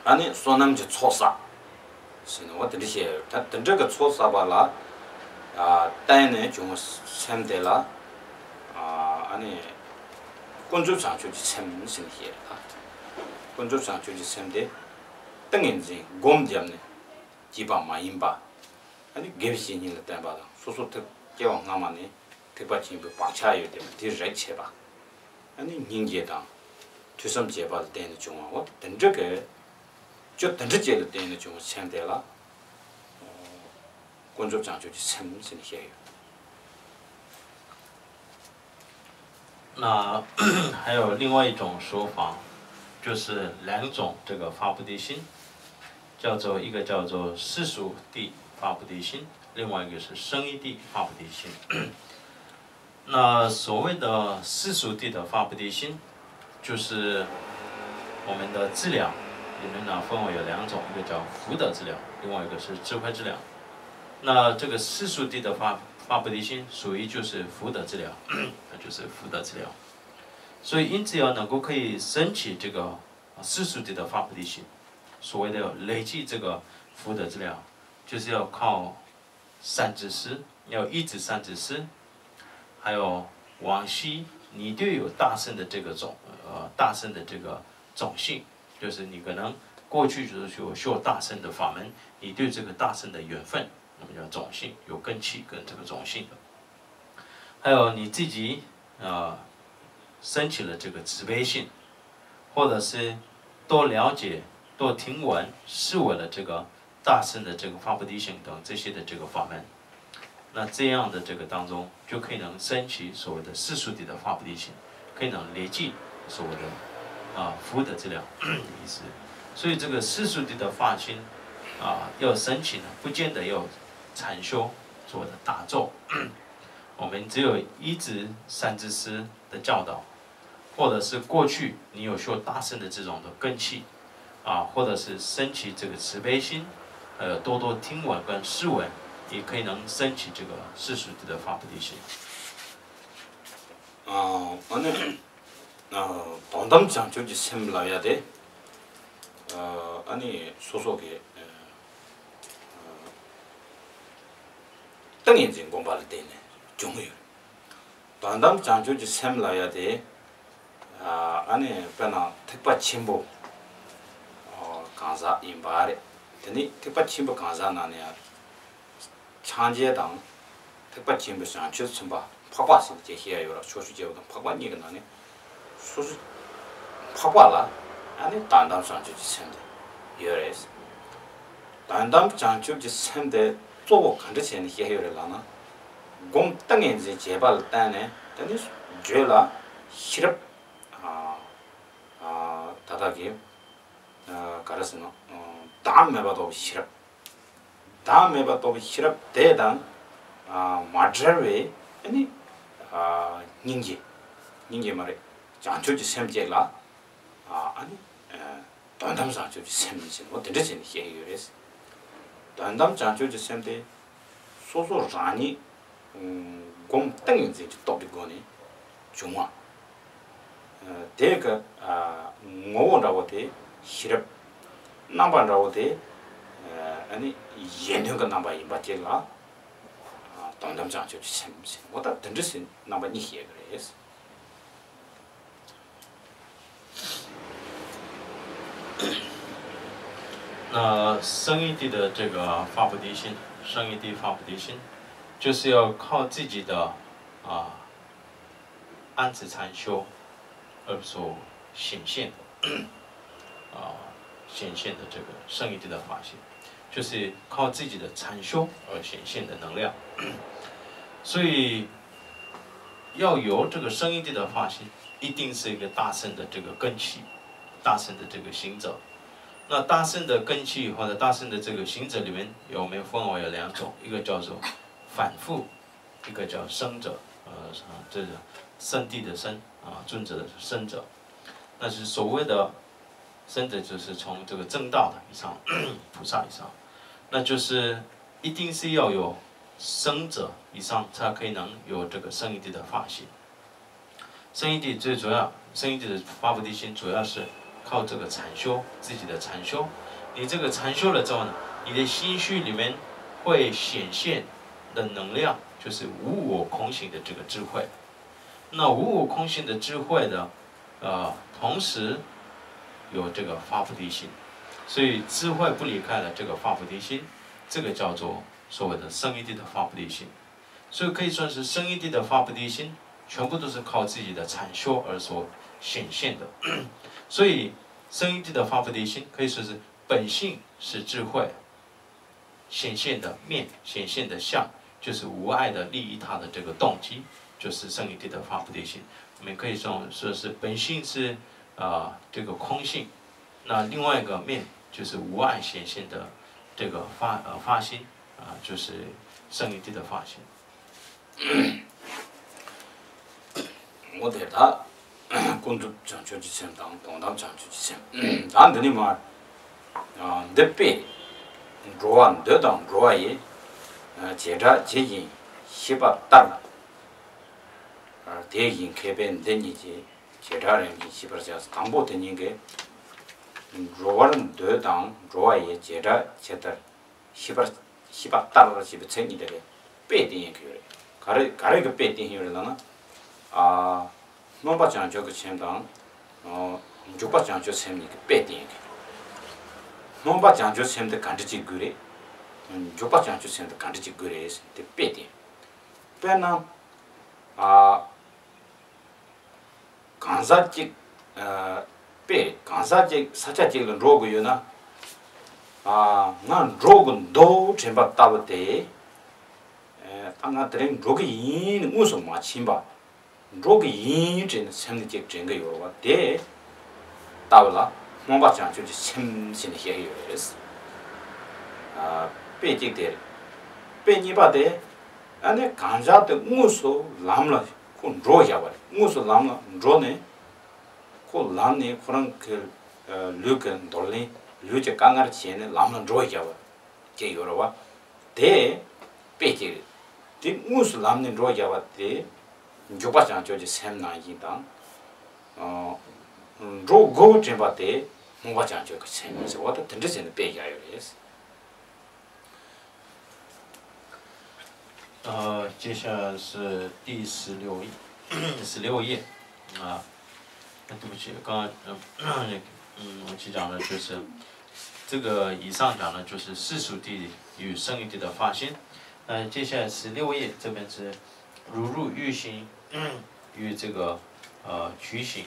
ཨ་ནི་བསོད་ནམས་ཀྱི་ཚོགས་བསགས། ཟེར་ནས་འོ་དེ་འདྲ་བཤད་ཡོད། ད་དེ་འདྲ་གི་ཚོགས་བསགས་པ་ལ་བརྟེན་ནས་བྱུང་བའི་སེམས་དེ་ལ་ཨ་ནི་ཀུན་རྫོབ་བྱང་ཆུབ་ཀྱི་སེམས་ཟེར་ནས་བཤད་ཡོད། ད་ཀུན་རྫོབ་བྱང་ཆུབ་ཀྱི་སེམས་དེ་ཏིང་ངེ་འཛིན་སྒོམ་བརྒྱབ་ནས་སྐྱེས་པ་མ་ཡིན་པ། ཨ་ནི་དགེ་བའི་བཤེས་གཉེན་ལ་བརྟེན་པ་དང་སོ་སོ་ཐེག་སྐྱེ་བ་སྔ་མ་ནས་ཐེག་པ་ཆེན་པོའི་བག་ཆགས་ཡོད་དེ་དེ་རེ་བྱེད་པ། ཨ་ནི་སྙིང་རྗེ་དང་ཐོས་བསམ་བྱེད་པ་ལ་བརྟེན་ནས་བྱུང་བ། འོ་དེ་འདྲ་གི་ཅོ་དེ་འདྲ་ཅིག་ལ་བརྟེན་ནས་བྱུང་བའི་སེམས་དེ་ལ་ཀུན་རྫོབ་བྱང་ཆུབ་ཀྱི་སེམས་ཟེར་ནས་བཤད་ཡོད། 那还有另外一种说法，就是两种这个发菩提心，叫做一个叫做世俗地发菩提心，另外一个是圣义地发菩提心。那所谓的世俗地的发菩提心，就是我们的资粮里面呢，分为有两种，一个叫福德资粮，另外一个是智慧资粮。那这个四速地的发发菩提心，属于就是福德资粮，那就是福德资粮。所以因此要能够可以升起这个啊四速地的发菩提心，所谓的累积这个福德资粮，就是要靠善知识，要依止善知识，还有往昔你就有大乘的这个种呃大乘的这个种性，就是你可能过去就是有修大乘的法门，你对这个大乘的缘分，那么叫种性，有根器跟这个种性的。还有你自己呃升起了这个慈悲心，或者是多了解、多听闻、思维了这个大乘的这个发菩提心等这些的这个法门，那这样的这个当中，就可以能升起所谓的四速地的发菩提心，可以能累积所谓的啊福德资粮的意思。所以这个四速地的发心啊要升起呢，不见得要禅修所谓的打坐。我们只有依止善知识的教导，或者是过去你有修大乘的这种的根器，啊，或者是升起这个慈悲心，呃，多多听闻跟思维，也可以能升起这个四速地的发菩提心。ཨ་ནི། དོན་དམ་བྱང་ཆུབ་ཀྱི་སེམས་ལབ་ཡ་དེ། ཨ་ནི་སོ་སོ་གི་ཏིང་ངེ་འཛིན་སྒོམ་པ་ལ་བརྟེན་ནས་བྱུང་ཡོད། དོན་དམ་བྱང་ཆུབ་ཀྱི་སེམས་ལབ་ཡ་དེ། ཨ་ནི་དཔེར་ན་ཐེག་པ་ཆེན་པོ་གང་ཟག་ཡིན་པ་རེད། དེ་ནི་ཐེག་པ་ཆེན་པོ་གང་ཟག་ནང་ནས་ཡང་། སངས་རྒྱས་དང་། ཐེག་པ་ཆེན་པོའི་བྱང་ཆུབ་སེམས་དཔའ་འཕགས་པ་ཟེར་ཏེ་བཤད་ཡ་ཡོད་ར། ཕྱོགས་བཅུའི་སྐྱེ་བོ་དང་འཕགས་པ་གཉིས་ཀྱི་ནང་ནས། སོ་སོ་འཕགས་པ་ལ་ཨ་ནི་དོན་དམ་བྱང་ཆུབ་ཀྱི་སེམས་དེ་ཡོད་རེད། དོན་དམ་བྱང་ཆུབ་ཀྱི་སེམས་དེ་གཙོ་བོ་ག་འདྲ་བྱས་ནས་བཤད་ཡོད་རེད་ལབ་ན། སྒོམ་ཏིང་ངེ་འཛིན་བྱེད་པ་ལ་བརྟེན་ནས་དེ་ནི་རྒྱུད་ལ་ཤེས་རབ་ད་ལྟ་གི་ག་རེ་ཟེར་ན་བདག་མེད་པ་རྟོགས་པའི་ཤེས་རབ། བདག་མེད་པ་རྟོགས་པའི་ཤེས་རབ་དེ་དང་མ་བྲལ་བའི་ཨ་ནི་སྙིང་རྗེ། སྙིང་རྗེ་མ་རེད། བྱང་ཆུབ་ཀྱི་སེམས་བཅས་ལ་ཨ་ནི་དོན་དམ་བྱང་ཆུབ་ཀྱི་སེམས་ཟེར་ནོ་དེ་འདྲ་བྱས་ནས་བཤད་ཀྱི་ཡོད་རེད། དོན་དམ་བྱང་ཆུབ་ཀྱི་སེམས་དེ་སོ་སོ་རང་ཉིད་སྒོམ་ཏིང་ངེ་འཛིན་གྱི་སྟོབས་ཀྱི་སྒོ་ནས་བྱུང་བ། དེ་གི་ངོ་བོ་འདྲ་བོ་དེ་ཤེས་རབ། རྣམ་པ་འདྲ་བོ་དེ་ཨ་ནི་གཞན་དོན་གྱི་རྣམ་པ་ཡིན་པ་ཅིག་ལ་དོན་དམ་བྱང་ཆུབ་ཀྱི་སེམས་ཟེར་འོ་ད་དེ་འདྲ་ཟེར་རྣམ་པ་གཉིས་བཤད་ཀྱི་རེད།那生一地的这个发菩提心，生一地发菩提心，就是要靠自己的啊安止禅修而所显现的啊显现的这个生一地的发心，就是靠自己的禅修而显现的能量。所以要有这个生一地的发心，一定是一个大乘的这个根器，大乘的这个行者。那大乘的根器或者大乘的这个行者里面，有没有分为有两种？一个叫做反复，一个叫生者，呃，这个圣地的圣啊，尊者的圣者。那是所谓的圣者，就是从这个正道的以上菩萨以上，那就是一定是要有生者以上，才可以能有这个生一地的发心。生一地最主要，生一地的发菩提心主要是靠这个禅修，自己的禅修。你这个禅修了之后呢，你的心绪里面会显现的能量就是无我空性的这个智慧。那无我空性的智慧呢，呃，同时有这个发菩提心，所以智慧不离开了这个发菩提心，这个叫做所谓的生一地的发菩提心。所以可以说是生一地的发菩提心，全部都是靠自己的禅修而所显现的。所以生一地的发菩提心可以说是本性是智慧，显现的面、显现的相，就是无碍的利益他的这个动机，就是生一地的发菩提心。我们可以说说是本性是啊、呃这个空性，那另外一个面就是无碍显现的这个发呃发心啊、呃就是生一地的发心。我对他 ཀུན་རྫོབ་བྱང་ཆུབ་ཀྱི་སེམས་དང་དོན་དམ་བྱང་ཆུབ་ཀྱི་སེམས། ད་འདི་ནི་མར། འདི་དཔེ། འགྲོ་བ་འདོད་དང་འགྲོ་བ་ཡི། བྱེ་བྲག་ཇི་བཞིན་ཤེས་པ་ལྟར། དེ་བཞིན་མཁས་པས་འདི་གཉིས་ཀྱི། བྱེ་བྲག་རིམ་བཞིན་ཤེས་པར་བྱ། དང་པོ་དེ་གཉིས་ཀྱིས། འགྲོ་བར་འདོད་དང་འགྲོ་བ་ཡི་བྱེ་བྲག་ཇི་ལྟར། ཤེས་པར། ཤེས་པ་ལྟར་ཞེས་པའི་ཚིག་གཉིས་དེ་ལ་དཔེ་བསྟན་ཡོད་ཀྱི་ཡོད་རེད། ག་རེ་ག་རེ་གི་དཔེ་བསྟན་ཡོད་རེད་ལབ་ན། ཨ། སྨོན་པ་བྱང་ཆུབ་ཀྱི་སེམས་དང་། ཨ། འཇུག་པ་བྱང་ཆུབ་སེམས་གཉིས་ཀྱི་དཔེ་བསྟན་ཡོད་ཀྱི་རེད། སྨོན་པ་བྱང་ཆུབ་སེམས་དེ་ག་འདྲ་ཅིག་དགོས་རེད། འཇུག་པ་བྱང་ཆུབ་སེམས་དེ་ག་འདྲ་ཅིག་དགོས་རེད་ཟེར་དེ་དཔེ་བསྟན། དཔེར་ན། ཨ། གང་ཟག་གཅིག་ཨ། དཔེ་གང་ཟག་གཅིག་ས་ཆ་གཅིག་ལ་འགྲོ་དགོས་ཡོད་ན། ཨ། ང་འགྲོ་དགོས་འདུག་དྲན་པ་ལྟ་བུ་དེ། ཨ། ད་ང་དེ་རིང་འགྲོ་གི་ཡིན་དངོས་སུ་མ་ཕྱིན་པ། འགྲོ་གི་ཡིན་དྲན་ནས་སེམས་ནས་གཅིག་དྲན་གྱི་ཡོད་པ་དེ་ལྟ་བུ་ལ་སྨོན་པ་བྱང་ཆུབ་ཀྱི་སེམས་ཟེར་ནས་བཤད་ཀྱི་ཡོད་རེད། ཨ། དཔེ་གཅིག་དེ་རེད། དཔེ་གཉིས་པ་དེ། ཨ་ནི་གང་ཟག་དེ་དངོས་སུ་ལམ་ལ་ཁོ་འགྲོ་བཞག་པ་རེད། དངོས་སུ་ལམ་ལ་འགྲོ་ནས་ཁོ་ལམ་ནས་ཁོ་རང་གི་ལུས་ཀྱི་འདོར་ལེན། ལུས་ཀྱི་དཀའ་ངལ་བྱས་ནས་ལམ་ལ་འགྲོ་བཞག་པ་ཅིག་ཡོད་རེད་བ། དེ་དཔེ་གཅིག་རེད། དེ་དངོས་སུ་ལམ་ནས་འགྲོ་བཞག་པ་དེ་འཇུག་པ་བྱང་ཆུབ་ཀྱི་སེམས་ནང་བཞིན་དང་། འགྲོ་དགོས་དྲན་པ་དེ་སྨོན་པ་བྱང་ཆུབ་ཀྱི་སེམས་ཟེར་བ་དང་དེ་འདྲ་བྱས་ནས་དཔེ་བཞག་ཡོད་རེད། 呃，接下来是第十六页，十六页啊，对不起，刚刚嗯，我去讲的就是这个以上讲的就是世俗地与圣义地的发心。那接下来十六页这边是如入于心与这个呃觉醒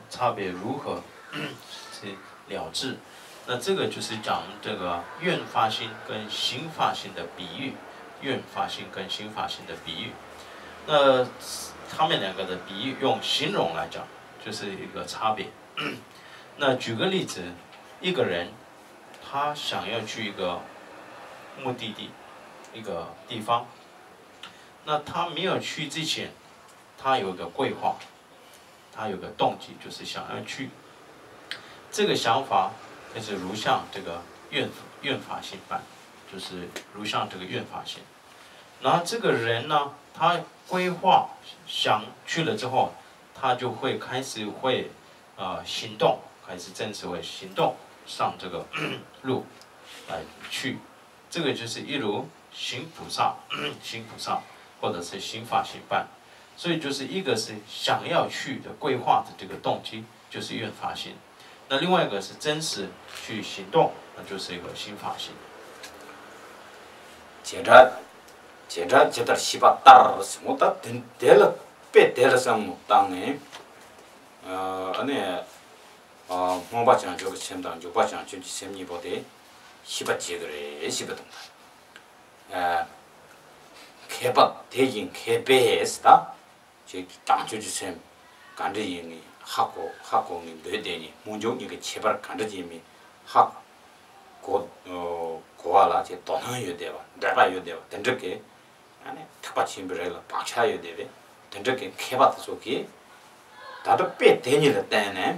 差别如何是了知。那这个就是讲这个愿发心跟心发心的比喻，愿发心跟心发心的比喻。那他们两个的比喻用形容来讲，就是一个差别。那举个例子，一个人他想要去一个目的地，一个地方，那他没有去之前，他有一个规划，他有个动机，就是想要去。这个想法就是如像这个愿愿发心般，就是如像这个愿发心。然后这个人呢，他规划想去了之后，他就会开始会呃行动，开始正式会行动上这个路来去。这个就是一如行菩萨，行菩萨或者是行法行办。所以就是一个是想要去的规划的这个动机，就是愿发心。那另外一个是真实去行动，那就是一个心发心。 བྱེ་བྲག་བྱེ་བྲག་ཇི་ལྟར་ཤེས་པ་ལྟར་ཟེར་མོ། ད་དེ་དེ་ལ་དཔེ་དེ་ལ་བསམ་བློ་བཏང་ནས། ཨ་ནི། སྨོན་པ་བྱང་ཆུབ་ཀྱི་སེམས་དང་འཇུག་པ་བྱང་ཆུབ་ཀྱི་སེམས་གཉིས་པོ་དེ་ཤེས་པ་བྱེད་ཀྱི་རེད། ཤེས་པ་དང་། མཁས་པ་དེ་བཞིན་མཁས་པས་ད། ཅིག་བྱང་ཆུབ་ཀྱི་སེམས་ག་འདྲ་ཡིན་ངེས་ཧ་གོ་ཧ་གོ་ངེས། འདོད་དེ་ནི་སྨོན་འཇུག་གཉིས་ཀྱི་ཁྱད་པར་ག་འདྲ་ཡིན་མིན་ཧ་གོ་གོ་བ་ལ་ཅིག་དོ་སྣང་ཡོད་བསྡད་པ། འདོད་པ་ཡོད་བསྡད་པ་དེ་འདྲ་གི། ཨ་ནི་ཐེག་པ་ཆེན་པོའི་རིགས་ལ་བག་ཆགས་ཡོད་བསྡད་པའི་དེ་འདྲ་གི་མཁས་པ་དེ་ཚོ་གིས་ད་ལྟ་དཔེ་དེ་གཉིས་ལ་བརྟེན་ནས།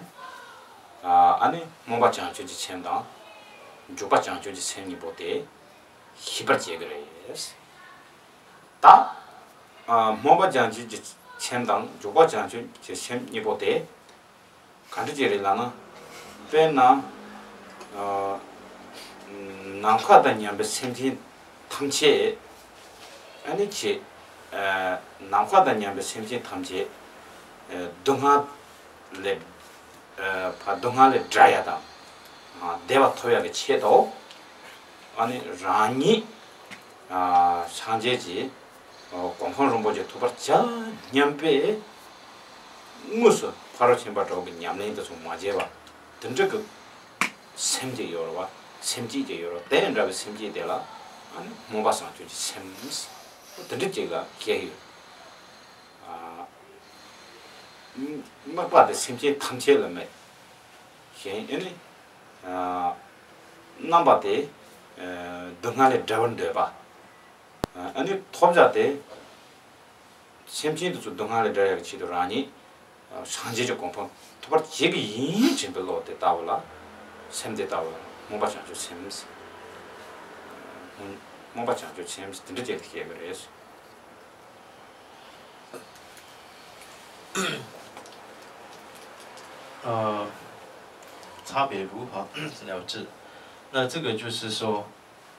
ཨ་ནི་སྨོན་པ་བྱང་ཆུབ་ཀྱི་སེམས་དང་འཇུག་པ་བྱང་ཆུབ་ཀྱི་སེམས་གཉིས་པོ་དེ་ཤེས་པར་བྱེད་ཀྱི་རེད། ད། སྨོན་པ་བྱང་ཆུབ་ཀྱི་སེམས་དང་འཇུག་པ་བྱང་ཆུབ་ཀྱི་སེམས་གཉིས་པོ་དེ་ག་འདྲ་ཅིག་རེད་ལབ་ན། དཔེར་ན། ནམ་མཁའ་དང་མཉམ་པའི་སེམས་ཅན་ཐམས་ཅད། ཨ་ནི་ཆེ། ནམ་མཁའ་དང་མཉམ་པའི་སེམས་ཅན་ཐམས་ཅད། སྡུག་བསྔལ་ལས། ཕ་སྡུག་བསྔལ་ལས་བསྒྲལ་ཡ་དང་། བདེ་བ་ཐོབ་ཡ་གི་ཆེད་དུ། ཨ་ནི་རང་ཉིད། སངས་རྒྱས་ཀྱི་གོ་འཕང་རིན་པོ་ཆེ་ཐོབ་པར་བྱ་སྙམ་པའི་དངོས་སུ་ཕ་རོལ་ཕྱིན་པ་འདྲ་བོ་གི་ཉམས་ལེན་དེ་ཚོ་མ་བྱས་པ་དེ་འདྲ་གི་སེམས་ཅིག་ཡོད་རེད་བ། སེམས་བསྐྱེད་ཅིག་ཡོད་རེད་བ། དེ་འདྲ་བའི་སེམས་བསྐྱེད་དེ་ལ་ཨ་ནི་སྨོན་པ་བྱང་ཆུབ་ཀྱི་སེམས་དེ་འདྲ་ཅིག་ལ་བཤད་ཡོད། མག་པ་དེ་སེམས་ཅན་ཐམས་ཅད་ལ་མེད། གཞན་ཨེ་ནི། རྣམ་པ་དེ། སྡུག་བསྔལ་ལས་བསྒྲལ་བར་འདོད་པ། ཨ་ནི་ཐོབ་བྱ་དེ། སེམས་ཅན་དེ་ཚོ་སྡུག་བསྔལ་ལས་བསྒྲལ་ཡག་གི་ཆེད་དུ་རང་ཉིད། སངས་རྒྱས་ཀྱི་གོ་འཕང་ཐོབ་པར་བྱེད་ཀྱི་ཡིན་དྲན་པའི་བློ་དེ་ལྟ་བུ་ལ། སེམས་དེ་ལྟ་བུ་ལ་སྨོན་པ་བྱང་ཆུབ་སེམས། སྨོན་པ་བྱང་ཆུབ་སེམས་དེ་འདྲ་ཅིག་བཤད་པ་རེད། 呃，差别如何了知？那这个就是说，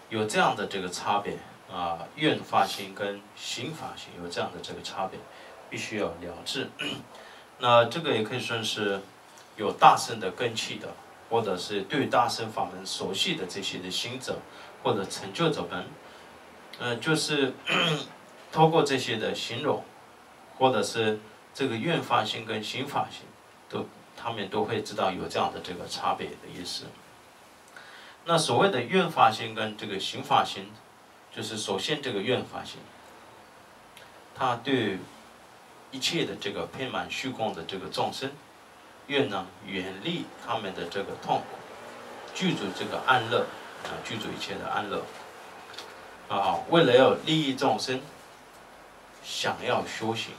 有这样的这个差别啊，愿发心跟行发心有这样的这个差别，必须要了知。那这个也可以说是有大乘的根器的，或者是对大乘法门熟悉的这些的行者或者成就者们，呃，就是通过这些的形容，或者是这个愿发心跟行发心，都他们都会知道有这样的这个差别的意思。那所谓的愿发心跟这个行发心，就是首先这个愿发心，他对一切的这个遍满虚空的这个众生，愿能远离他们的这个痛苦，具足这个安乐啊，具足一切的安乐啊，为了要利益众生，想要修行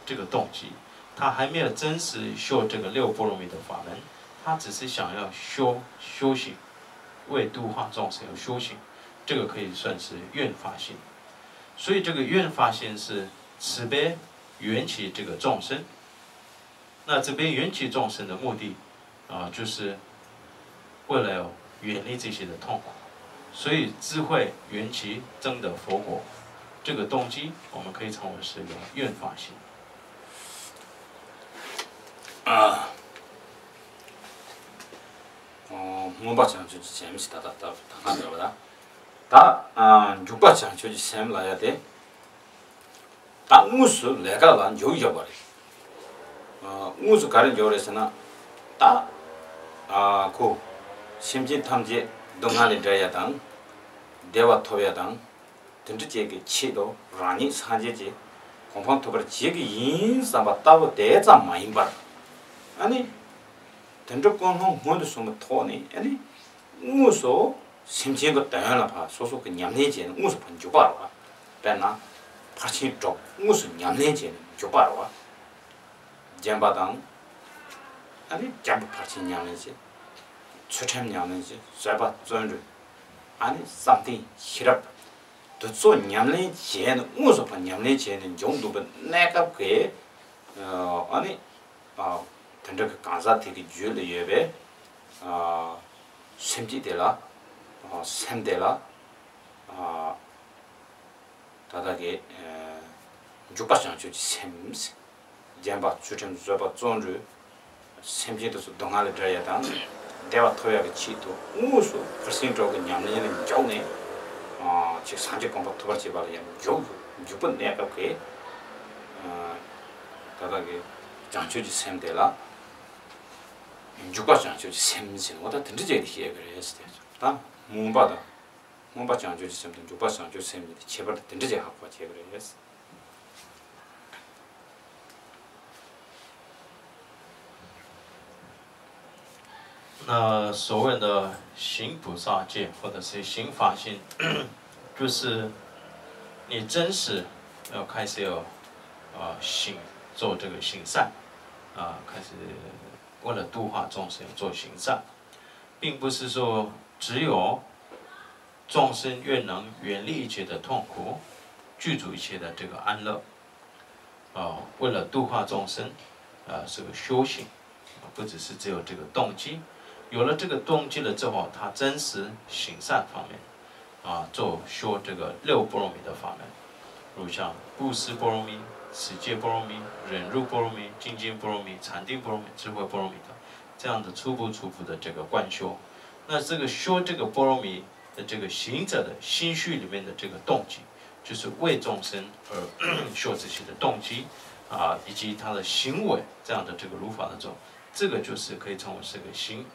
这个动机，他还没有真实修这个六波罗蜜的法门，他只是想要修修行，为度化众生而修行，这个可以算是愿发心。所以这个愿发心是慈悲缘起这个众生。那慈悲缘起众生的目的啊，就是为了要远离这些的痛苦，所以智慧缘起证得佛果，这个动机我们可以称为是一个愿发心。 ཨ། ཨོ། སྨོན་པ་བྱང་ཆུབ་ཀྱི་སེམས་ཞེས་ད་ལྟ་ད་ད་ག་འདྲ་བ་ད། ད་ཨ་འཇུག་པ་བྱང་ཆུབ་ཀྱི་སེམས་ལ་ཡ་དེ། ད་དངོས་སུ་ལས་ཀ་ལ་འཇུག་བཞག་པ་རེད། ཨ་དངོས་སུ་ག་རེ་འཇུག་རེད་ཟེར་ན། ད་ཨ་ཁོ་སེམས་ཅན་ཐམས་ཅད་སྡུག་བསྔལ་ལས་བསྒྲལ་ཡ་དང་། བདེ་བ་ཐོབ་ཡ་དང་། དེ་འདྲ་ཅིག་གི་ཆེད་དུ་རང་ཉིད་སངས་རྒྱས་ཀྱི་གོ་འཕང་ཐོབ་པར་བྱེད་ཀྱི་ཡིན་བསམ་པ་ལྟ་བུ་དེ་ཙམ་མ་ཡིན་པར། ཨ་ནི། དེ་འདྲ་ཀུན་སློང་སྔོན་དུ་སོང་བའི་ཐོག་ནས་ཨ་ནི། དངོས་སུ་སེམས་ཅན་གྱི་དོན་ལ་ཕར་སོ་སོ་གི་ཉམས་ལེན་བྱས་ནས་དངོས་སུ་ཕར་འཇུག་པ་རེད་བ། དཔེར་ན། ཕར་ཕྱིན་དྲུག་དངོས་སུ་ཉམས་ལེན་བྱས་ནས་འཇུག་པ་རེད་བ། བརྒྱན་པ་དང་། ཨ་ནི་བརྒྱན་པ་ཕར་ཕྱིན་ཉམས་ལེན་བྱེད། ཚུལ་ཁྲིམས་ཉམས་ལེན་བྱེད། བཟོད་པ་བརྩོན་འགྲུས། ཨ་ནི་བསམ་གཏན་ཤེས་རབ། དེ་ཚོ་ཉམས་ལེན་བྱས་ནས་དངོས་སུ་ཕར་ཉམས་ལེན་བྱས་ནས་འཇུག་འདུག་པའི་གནས་སྐབས་ཀྱི། ཨ་ནི། དེ་འདྲ་གི་གང་ཟག་དེ་གི་རྒྱུད་ལ་ཡོད་པའི། སེམས་ཅན་དེ་ལ། སེམས་དེ་ལ། ད་ལྟ་གི། འཇུག་པ་བྱང་ཆུབ་ཀྱི་སེམས། བརྒྱན་པ་ཚུལ་ཁྲིམས་བཟོད་པ་བརྩོན་འགྲུས། སེམས་ཅན་དེ་ཚོ་སྡུག་བསྔལ་ལས་བསྒྲལ་ཡ་དང་། བདེ་བ་ཐོབ་ཡ་གི་ཆེད་དུ་དངོས་སུ་ཕར་ཕྱིན་དྲུག་གི་ཉམས་ལེན་ལ་འཇུག་ནས། ཅིག་སངས་རྒྱས་གོ་འཕང་ཐོབ་པར་བྱེད་པ་ལ་ཡང་འཇུག་འཇུག་པའི་གནས་སྐབས་ཀྱི། ད་ལྟ་གི་བྱང་ཆུབ་ཀྱི་སེམས་དེ་ལ། འཇུག་པ་བྱང་ཆུབ་ཀྱི་སེམས་ཟེར་བ་ད་དེ་འདྲ་ཅིག་བཤད་པ་རེད་ཟེར་ཏེ། ད་སྨོན་པ་དང་། སྨོན་པ་བྱང་ཆུབ་ཀྱི་སེམས་དང་འཇུག་པ་བྱང་ཆུབ་སེམས་གཉིས་དེ་ཁྱད་པར་དེ་འདྲ་ཅིག་ཧ་གོ་བྱེད་དགོས་རེད། 那所谓的行菩萨戒或者是行法性，就是你真实要开始要啊行做这个行善啊，开始为了度化众生做行善，并不是说只有众生愿能远离一切的痛苦，具足一切的这个安乐。啊，为了度化众生，啊，是个修行，啊，不只是只有这个动机。有了这个动机了之后，他真实行善方面，啊，做修这个六波罗蜜的法门，如像布施波罗蜜、持戒波罗蜜、忍辱波罗蜜、精进波罗蜜、禅定波罗蜜、智慧波罗蜜等，这样的初步初步的这个观修。那这个修这个波罗蜜的这个行者的心绪里面的这个动机，就是为众生而修这些的动机，啊，以及他的行为这样的这个如法的这种，这个就是可以称为是个行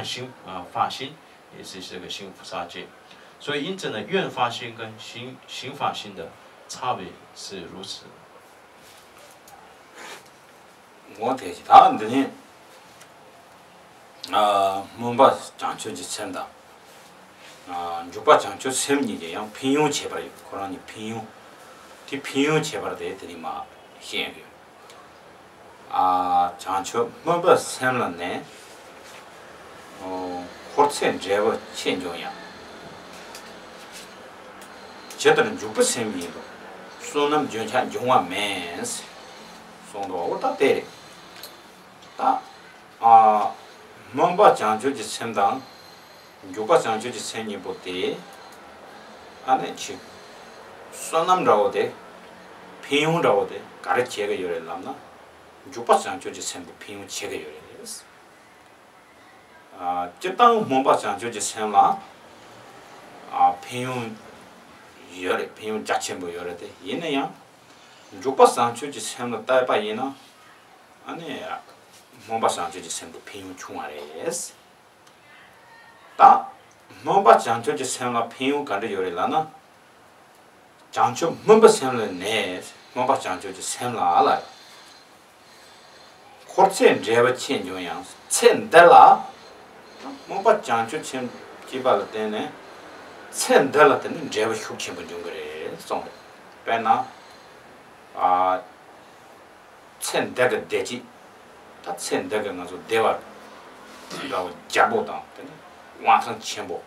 行啊发心，也是这个行菩萨戒。所以因此呢，愿发心跟行行法心的差别是如此。 འོ་དེ་ད་འདི་ནི། སྨོན་པ་བྱང་ཆུབ་ཀྱི་སེམས་དང་། འཇུག་པ་བྱང་ཆུབ་སེམས་གཉིས་ཀྱི་ཡང་ཕན་ཡོན་ཁྱད་པར་ཡོད། ཁོ་རང་གཉིས་ཕན་ཡོན། དེ་ཕན་ཡོན་ཁྱད་པར་དེ་དེ་ནི་མ་ཤེས་ཡོད། ཨ། བྱང་ཆུབ་སྨོན་པ་སེམས་ལ་གནས། འཁོར་ཚེ་འབྲས་བུ་ཆེ་འབྱུང་ཡང་། ཇི་ལྟར་འཇུག་པའི་སེམས་ཡིན་དུ། བསོད་ནམས་རྒྱུན་ཆགས་འབྱུང་བ་མེད། གསུངས་འདུག་འོ་ད་དེ་རེད། ད་ཨ། སྨོན་པ་བྱང་ཆུབ་ཀྱི་སེམས་དང་། འཇུག་པ་བྱང་ཆུབ་ཀྱི་སེམས་གཉིས་པོ་དེ། ཨ་ནི་ཅིག་བསོད་ནམས་འདྲ་བོ་དེ། ཕན་ཡོན་འདྲ་བོ་དེ་ག་རེ་བྱེད་ཀྱི་ཡོད་རེད་ལབ་ན། འཇུག་པ་བྱང་ཆུབ་ཀྱི་སེམས་དེ་ཕན་ཡོན་བྱེད་ཀྱི་ཡོད་རེད། ཨ། སྤྱིར་བཏང་སྨོན་པ་བྱང་ཆུབ་ཀྱི་སེམས་ལ། ཨ། ཕན་ཡོན་ཡོད་རེད། ཕན་ཡོན་རྒྱ་ཆེན་པོ་ཡོད་རེད་དེ། ཡིན་ན་ཡང་། འཇུག་པ་བྱང་ཆུབ་ཀྱི་སེམས་ལ་བལྟས་པ་ཡིན་ན། ཨ་ནི། སྨོན་པ་བྱང་ཆུབ་ཀྱི་སེམས་དེ་ཕན་ཡོན་ཆུང་བ་རེད། ད། སྨོན་པ་བྱང་ཆུབ་ཀྱི་སེམས་ལ་ཕན་ཡོན་ག་འདྲ་ཡོད་རེད་ལབ་ན། བྱང་ཆུབ་སྨོན་པའི་སེམས་ལ་གནས། སྨོན་པ་བྱང་ཆུབ་ཀྱི་སེམས་ལ་ལ། འཁོར་ཚེ་འབྲས་བུ་ཆེ་འབྱུང་ཡང་། ཚེ་འདི་ལ། སྨོན་པ་བྱང་ཆུབ་ཆེན་སྐྱེས་པ་ལ་བརྟེན་ནས། ཚེ་འདི་ལ་བརྟེན་ནས་འབྲས་བུ་ཤུགས་ཆེན་པོ་འབྱུང་གི་རེད་གསུངས་རེད། དཔེར་ན། ཨ། ཚེ་འདི་གི་བདེ་སྐྱིད། ད་ཚེ་འདི་གི་ང་ཚོ་བདེ་བ་འདྲ་བོ་རྒྱལ་པོ་དང་། དེ་ནི་དབང་ཐང་ཆེན་པོ།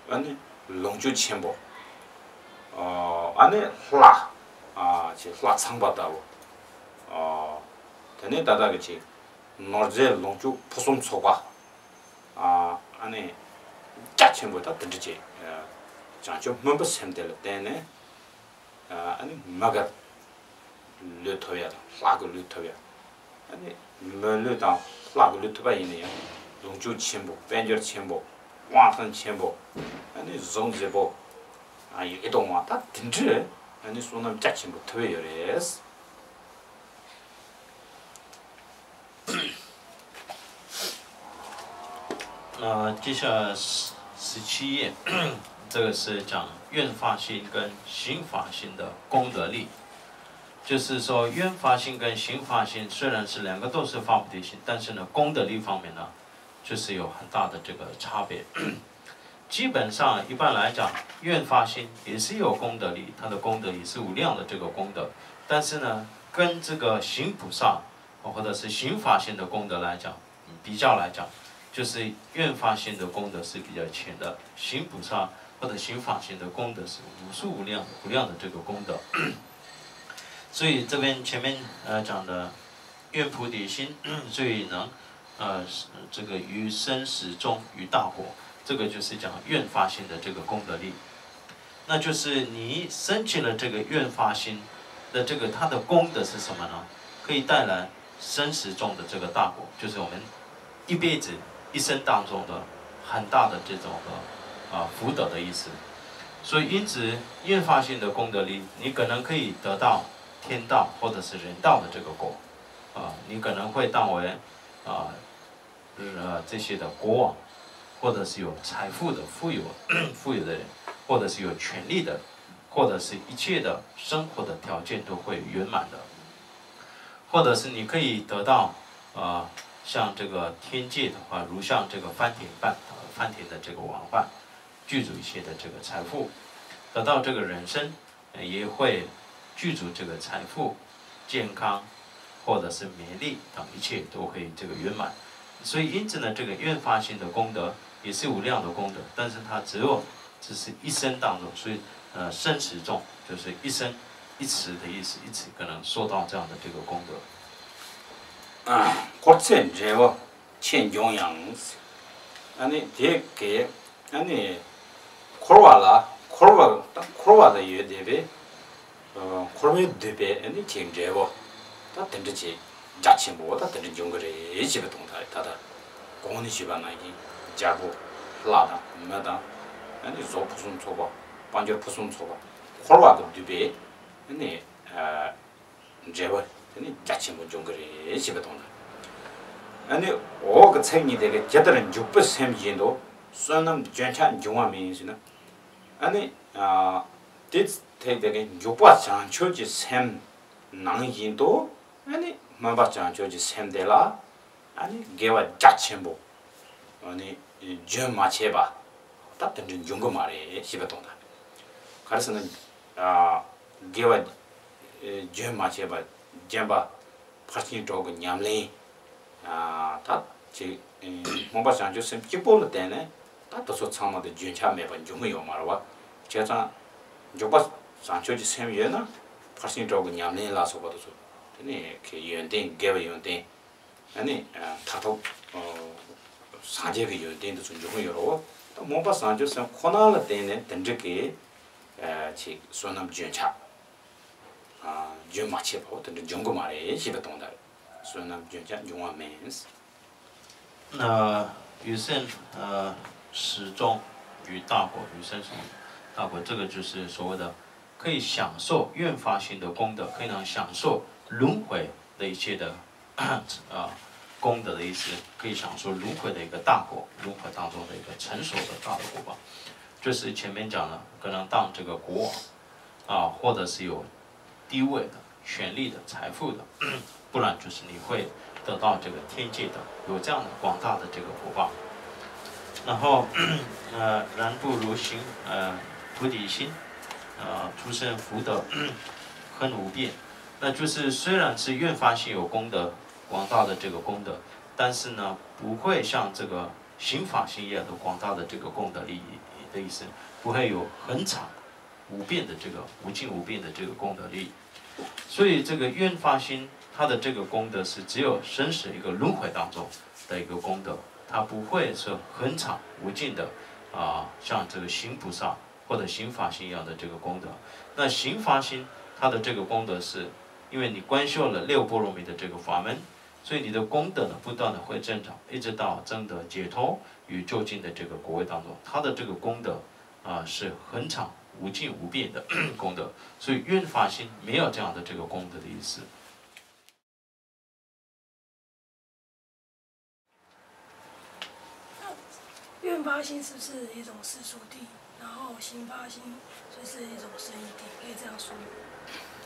ཨ་ནི་ལོངས་སྤྱོད་ཆེན་པོ། ཨ་ནི་ལྷ། ཨ། ཅིག་ལྷ་ཚངས་པ་ལྟ་བུ། ཨ། དེ་ནས་ད་ལྟ་གི་ཅིག་ནོར་རྫས་ལོངས་སྤྱོད་ཕུན་སུམ་ཚོགས་པ། ཨ། ཨ་ནི་རྒྱ་ཆེན་པོ་ད་དེ་འདྲ་ཅིག་བྱང་ཆུབ་སྨོན་པའི་སེམས་དེ་ལ་བརྟེན་ནས། ཨ་ནི་མི་གི་ལུས་ཐོབ་ཡ་དང་ལྷ་གི་ལུས་ཐོབ་ཡ། ཨ་ནི་མི་ལུས་དང་ལྷ་གི་ལུས་ཐོབ་པ་ཡིན་ན་ཡང་ལོངས་སྤྱོད་ཆེན་པོ། དཔལ་འབྱོར་ཆེན་པོ། དབང་ཐང་ཆེན་པོ། ཨ་ནི་གཟུགས་མཛེས་པོ། ཨ། ཡིད་དུ་འོང་བ་ད་དེ་འདྲའི་ཨ་ནི་བསོད་ནམས་རྒྱ་ཆེན་པོ་ཐོབ་ཡོད་རེད། 呃，接下来十十七页，这个是讲愿发心跟行发心的功德力。就是说，愿发心跟行发心虽然是两个都是发菩提心，但是呢，功德力方面呢，就是有很大的这个差别。基本上，一般来讲，愿发心也是有功德力，它的功德也是无量的这个功德。但是呢，跟这个行菩萨或者是行发心的功德来讲，比较来讲，就是愿发心的功德是比较浅的，行菩萨或者行发心的功德是无数无量无量的这个功德。所以这边前面呃讲的愿菩提心，所以能呃这个于生死中于大果，这个就是讲愿发心的这个功德力。那就是你升起了这个愿发心的这个它的功德是什么呢？可以带来生死中的这个大果，就是我们一辈子一生当中的很大的这种的啊福德的意思。所以因此愿发心的功德力，你可能可以得到天道或者是人道的这个果，啊，你可能会当为啊呃这些的国王，或者是有财富的富有富有的人，或者是有权力的，或者是一切的生活的条件都会圆满的。或者是你可以得到呃像这个天界的话，如像这个梵天般，梵天的这个王般，具足一切的这个财富，得到这个人身，也会具足这个财富、健康，或者是名利等一切都会这个圆满。所以因此呢，这个愿发心的功德也是无量的功德，但是它只有只是一生当中，所以呃生死中就是一生一世的意思，一次可能受到这样的这个功德。 ཨ། འཁོར་ཚེ་འབྲས་བུ་ཆེ་འབྱུང་ཡང་། ཨ་ནི་དེ་གའི་ཨ་ནི་འཁོར་བ་ལ་འཁོར་བ་ད་འཁོར་བ་ལ་ཡོད་བསྡད་པའི་འཁོར་བའི་བསྡུས་པའི་ཨ་ནི་ཅིག་འབྲས་བུ་ད་དེ་འདྲ་ཅིག་རྒྱ་ཆེན་པོ་ད་དེ་འདྲ་འབྱུང་གི་རེད་ཅེས་པའི་དོན་དག་རེད། ད་ལྟ་གོང་ནས་ཞུས་པ་ནང་བཞིན་རྒྱལ་པོ་ལྷ་དང་མི་དང་ཨ་ནི་གཟུགས་ཕུན་སུམ་ཚོགས་པ། དཔལ་འབྱོར་ཕུན་སུམ་ཚོགས་པ། འཁོར་བ་གི་བསྡུས་པའི་ཨ་ནི་འབྲས་བུ་དེ་ནི་རྒྱ་ཆེན་པོ་འབྱུང་གི་རེད་ཅེས་པའི་དོན་དག་ཨ་ནི་འོག་གི་ཚིག་གཉིས་དེ་གི་ཇི་ལྟར་འཇུག་པའི་སེམས་བཞིན་དུ་བསོད་ནམས་རྒྱུན་ཆགས་འབྱུང་བ་མིན་ཞེ་ན། ཨ་ནི་ཨ་དེ་ཐད་དེ་གི་འཇུག་པ་བྱང་ཆུབ་ཀྱི་སེམས་ནང་བཞིན་དུ་ཨ་ནི་སྨོན་པ་བྱང་ཆུབ་ཀྱི་སེམས་དེ་ལ་ཨ་ནི་དགེ་བ་རྒྱ་ཆེན་པོ་ཨ་ནི་རྒྱུན་མ་ཆད་པ་ད་དེ་འདྲ་འབྱུང་གི་མ་རེད་ཞེས་པའི་དོན་དག་ག་རེ་ཟེར་ན། ཨ་དགེ་བ་ཨེ་རྒྱུན་མ་ཆད་པ་རྒྱན་པ་ ཕར་ཕྱིན་དྲུག་གི་ཉམས་ལེན། ཨ་ད་ཅིག་ཨེ་སྨོན་པ་བྱང་ཆུབ་སེམས་གཅིག་པོ་ལ་བརྟེན་ནས་ད་དེ་ཚོ་ཚང་མ་དེ་རྒྱུན་ཆགས་མེད་པར་འབྱུང་གི་ཡོད་མ་རེད་བ། བྱས་ཙང་འཇུག་པ་བྱང་ཆུབ་ཀྱི་སེམས་ཡོད་ན་ཕར་ཕྱིན་དྲུག་གི་ཉམས་ལེན་ལ་སོགས་པ་དེ་ཚོ་དེ་ནི་ཁའི་ཡོན་ཏན་དགེ་བའི་ཡོན་ཏན། ཨ་ནི་ཨ་མཐར་ཐུག་ཨ་སངས་རྒྱས་ཀྱི་ཡོན་ཏན་དེ་ཚོ་འབྱུང་གི་ཡོད་རེད་བ། ད་སྨོན་པ་བྱང་ཆུབ་སེམས་ཁོ་ན་ལ་བརྟེན་ནས་དེ་འདྲ་གི་ཨ་ཅིག་བསོད་ནམས་རྒྱུན་ཆགས། ཨ་རྒྱུན་མ་ཆད་པ་བོ་དེ་འདྲ་འབྱུང་གི་མ་རེད་ཞེས་པའི་དོན་དག་རེད། བསོད་ནམས་རྒྱུན་ཆགས་འབྱུང་བ་མིན། 那与生呃始终与大果，与生始终大果，这个就是所谓的可以享受愿发心的功德，可以能享受轮回的一切的啊功德的意思，可以享受轮回的一个大果，轮回当中的一个成熟的大的果报，就是前面讲了，可能当这个国王啊，或者是有地位的、权力的、财富的，不然就是你会得到这个天界的，有这样的广大的这个福报。然后，呃，然不如行，呃，菩提心，呃，出生福德恒无边。那就是虽然是愿发心有功德，广大的这个功德，但是呢，不会像这个行法心一样的广大的这个功德利益的意思，不会有恒常 无边的这个无尽无边的这个功德力。所以这个愿发心，它的这个功德是只有生死一个轮回当中的一个功德，它不会是恒常无尽的啊，像这个行菩萨或者行法心一样的这个功德。那行发心，它的这个功德是因为你观修了六波罗蜜的这个法门，所以你的功德呢不断的会增长，一直到证得解脱与究竟的这个果位当中，它的这个功德 啊，是恒常无尽无边的功德，所以愿发心没有这样的这个功德的意思。愿发心是不是一种世俗谛？然后行发心就是一种圣义谛，可以这样说吗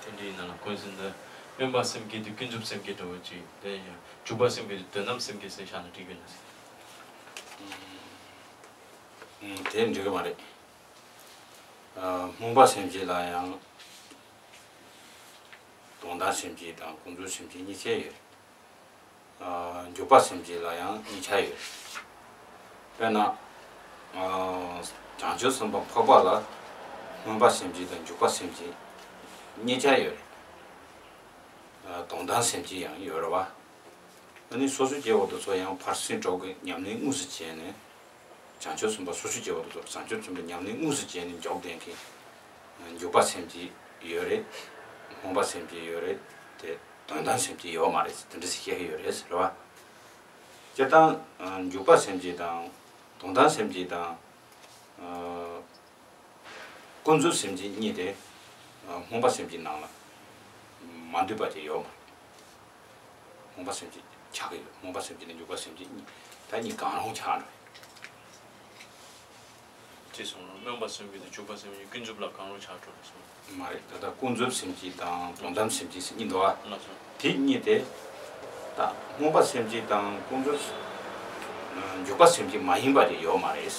？དེ་འདྲའི་ནང་ལ་ཀུན་གསལ་འདི་དབེན་པ་སེམས་བསྐྱེད་དེ་ཀུན་རྫོབ་སེམས་བསྐྱེད་འགྲོ་བ་ཅིག་དེ་ཡང་འཇུག་པ་སེམས་བསྐྱེད་དེ་དོན་དམ་སེམས་བསྐྱེད་ཟེར་བཞག་ན་འགྲིག་གི་ན། དེ་འགྲིག་གི་མ་རེད། སྨོན་པ་སེམས་བསྐྱེད་ལ་ཡང་དོན་དམ་སེམས་བསྐྱེད་དང་ཀུན་རྫོབ་སེམས་བསྐྱེད་གཉིས་ཆ་ཡོད། འཇུག་པ་སེམས་བསྐྱེད་ལ་ཡང་གཉིས་ཆ་ཡོད། དཔེར་ན། བྱང་ཆུབ་སེམས་དཔའ་འཕགས་པ་ལ་སྨོན་པ་སེམས་བསྐྱེད་དང་འཇུག་པ་སེམས་བསྐྱེད་གཉིས་ཆ་ཡོད་རེད། དོན་དམ་སེམས་བསྐྱེད་ཡང་ཡོད་རེད་བ། ཨ་ནི་སོ་སོའི་སྐྱེ་བོ་དེ་ཚོ་ཡང་ཕར་ཕྱིན་དྲུག་གི་ཉམས་ལེན་དངོས་སུ་བྱས་ནས། བྱང་ཆུབ་སེམས་དཔའ་སོ་སོའི་སྐྱེ་བོ་དེ་ཚོ་བྱང་ཆུབ་སེམས་དཔའི་ཉམས་ལེན་དངོས་སུ་བྱས་ནས་འཇོག་བསྡད་མཁན། འཇུག་པ་སེམས་བསྐྱེད་ཡོད་རེད། སྨོན་པ་སེམས་བསྐྱེད་ཡོད་རེད། དེ་དོན་དམ་སེམས་བསྐྱེད་ཡོད་མ་རེད་དེ་འདྲ་ཞིག་བཤད་ཀྱི་ཡོད་རེད་ཟེར་བ། སྤྱིར་བཏང་འཇུག་པ་སེམས་བསྐྱེད་དང་དོན་དམ་སེམས་བསྐྱེད་དང་། ཀུན་རྫོབ་སེམས་བསྐྱེད་གཉིས་དེ་སྨོན་པ་སེམས་བསྐྱེད་ནང་ལ་མ་འདུས་པ་ཅིག་ཡོད་མ་རེད། སྨོན་པ་སེམས་བསྐྱེད་ཆགས་ཀྱི་ཡོད། སྨོན་པ་སེམས་བསྐྱེད་དང་འཇུག་པ་སེམས་བསྐྱེད་གཉིས་ད་གཉིས་གང་རུང་ཆགས་འགྲོ། ཅེས་གསུངས་ལ་སྨོན་པ་སེམས་བསྐྱེད་དང་འཇུག་པ་སེམས་བསྐྱེད་ཀུན་རྫོབ་ལ་གང་རུང་ཆགས་འགྲོ་ལ་གསུངས། མ་རེད། ད་ལྟ་ཀུན་རྫོབ་སེམས་བསྐྱེད་དང་དོན་དམ་སེམས་བསྐྱེད་ཟེར་གཉིས་འདུག་ཨ། ལགས་སོ། དེ་གཉིས་དེ་ད་སྨོན་པ་སེམས་བསྐྱེད་དང་ཀུན་རྫོབ་འཇུག་པ་སེམས་བསྐྱེད་མ་ཡིན་པ་དེ་ཡོད་མ་རེད།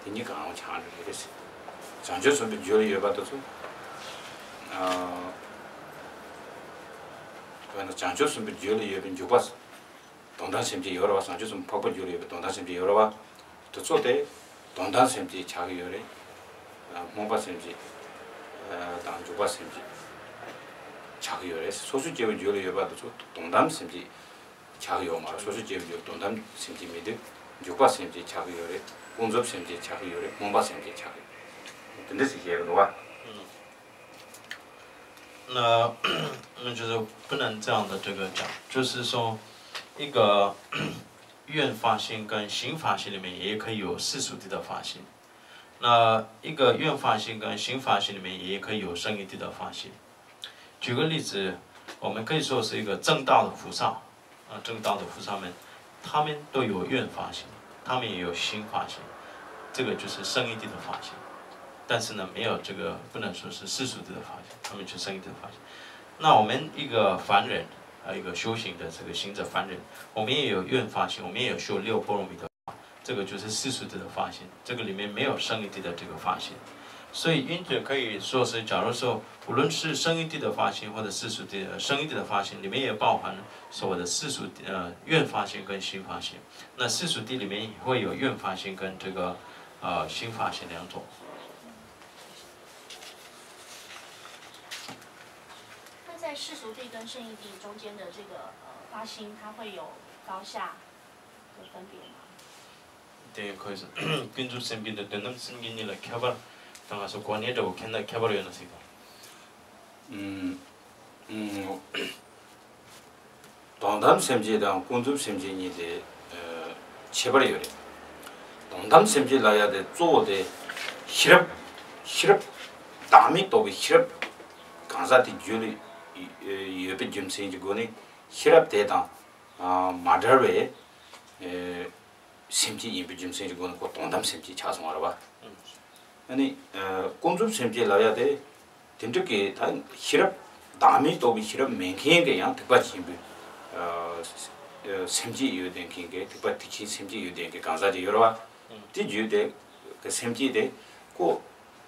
དེ་གཉིས་གང་རུང་ཆགས་འགྲོ་གི་རེད། བྱང་ཆུབ་སེམས་དཔའི་རྒྱུད་ལ་ཡོད་པ་དེ་ཚོ། དཔེར་ན་བྱང་ཆུབ་སེམས་དཔའི་རྒྱུད་ལ་ཡོད་པའི་འཇུག་པ། དོན་དམ་སེམས་བསྐྱེད་ཡོད་རེད་བ། བྱང་ཆུབ་སེམས་དཔའ་འཕགས་པའི་རྒྱུད་ལ་ཡོད་པའི་དོན་དམ་སེམས་བསྐྱེད་ཡོད་རེད་བ། དེ་ཚོ་དེ་དོན་དམ་སེམས་བསྐྱེད་ཆགས་ཀྱི་ཡོད་རེད། སྨོན་པ་སེམས་བསྐྱེད་དང་འཇུག་པ་སེམས་བསྐྱེད་ཆགས་ཀྱི་ཡོད་རེད། སོ་སོའི་སྐྱེ་བོའི་རྒྱུད་ལ་ཡོད་པ་དེ་ཚོ་དོན་དམ་སེམས་བསྐྱེད་ཆགས་ཀྱི་ཡོད་མ་རེད། སོ་སོའི་སྐྱེ་བོའི་རྒྱུད་དོན་དམ་སེམས་བསྐྱེད་མི་འདུག་འཇུག་པ་སེམས་བསྐྱེད་ཆགས་ཀྱི་ཡོད་རེད། ཀུན་རྫོབ་སེམས་བསྐྱེད་ཆགས་ཀྱི་ཡོད་རེད། སྨོན་པ་སེམས་བསྐྱེད་ཆགས་ཀྱི་ཡོད་རེད། དེ་འདྲ་ཞིག་བཤད་ཀྱི་འདུག་བ། 那那就是不能这样的这个讲，就是说，一个愿发心跟行发心里面也可以有世俗谛的发心，那一个愿发心跟行发心里面也可以有圣义谛的发心。举个例子，我们可以说是一个正道的菩萨， 啊，正道的菩萨们，他们都有愿发心，他们也有行发心，这个就是圣义谛的发心。但是呢，没有这个，不能说是世俗谛的发心，他们就圣义谛的发心。那我们一个凡人，啊，一个修行的这个行者凡人，我们也有愿发心，我们也有修六波罗蜜的，这个就是世俗谛的发心，这个里面没有圣义谛的这个发心。所以因此可以说是，假如说无论是圣义地的发心，或者世俗地、呃，圣义地的发心，里面也包含所谓的世俗地、呃，愿发心跟心发心。那世俗地里面会有愿发心跟这个，呃，心发心两种。那在世俗地跟圣义地中间的这个呃发心，它会有高下的分别吗？ དེ་ཁོས་ཀུན་རྫོབ་སེམས་བསྐྱེད་དང་དོན་དམ་སེམས་བསྐྱེད་གཉིས་ལ་ཁྱད་པར་དང་། ང་ཚོ་གོ་གནས་འདྲ་བོ་ཁྱད་ན་ཁྱད་པར་ཡོད་ན་ཟེར་གི། ཨུམ། ཨུམ། དོན་དམ་སེམས་བསྐྱེད་དང་ཀུན་རྫོབ་སེམས་བསྐྱེད་གཉིས་དེ་ཨ་ཁྱད་པར་ཡོད་རེད། དོན་དམ་སེམས་བསྐྱེད་ལབ་ཡ་དེ་གཙོ་བོ་དེ་ཤེས་རབ། ཤེས་རབ། བདག་མེད་རྟོགས་པའི་ཤེས་རབ་གང་ཟག་དེ་རྒྱུད་ལ་ཡོད་པའི་རྒྱུ་མཚན་གྱི་སྒོ་ནས་ཤེས་རབ་དེ་དང་ཨ་མ་བྲལ་བའི་ཨ་སེམས་བསྐྱེད་ཡིན་པའི་རྒྱུ་མཚན་གྱི་སྒོ་ནས་ཁོ་དོན་དམ་སེམས་བསྐྱེད་ཆགས་སོང་བ་རེད་བ། ཨ་ནི་ཨ་ཀུན་རྫོབ་སེམས་བསྐྱེད་ལབ་ཡ་དེ་དེ་འདྲ་གི་ད་ཤེས་རབ་བདག་མེད་རྟོགས་པའི་ཤེས་རབ་མེད་མཁན་གྱི་ཡང་སྡིག་པ་ཆེན་པོའི་ཨ་སེམས་བསྐྱེད་ཡོད་བསྡད་མཁན་གྱི་སྡིག་པ་སྡིག་ཆེན་སེམས་བསྐྱེད་ཡོད་བསྡད་མཁན་གང་ཟག་ཅིག་ཡོད་རེད་བ། དེ་བརྒྱུད་དེ་གི་སེམས་བསྐྱེད་དེ་ཁོ་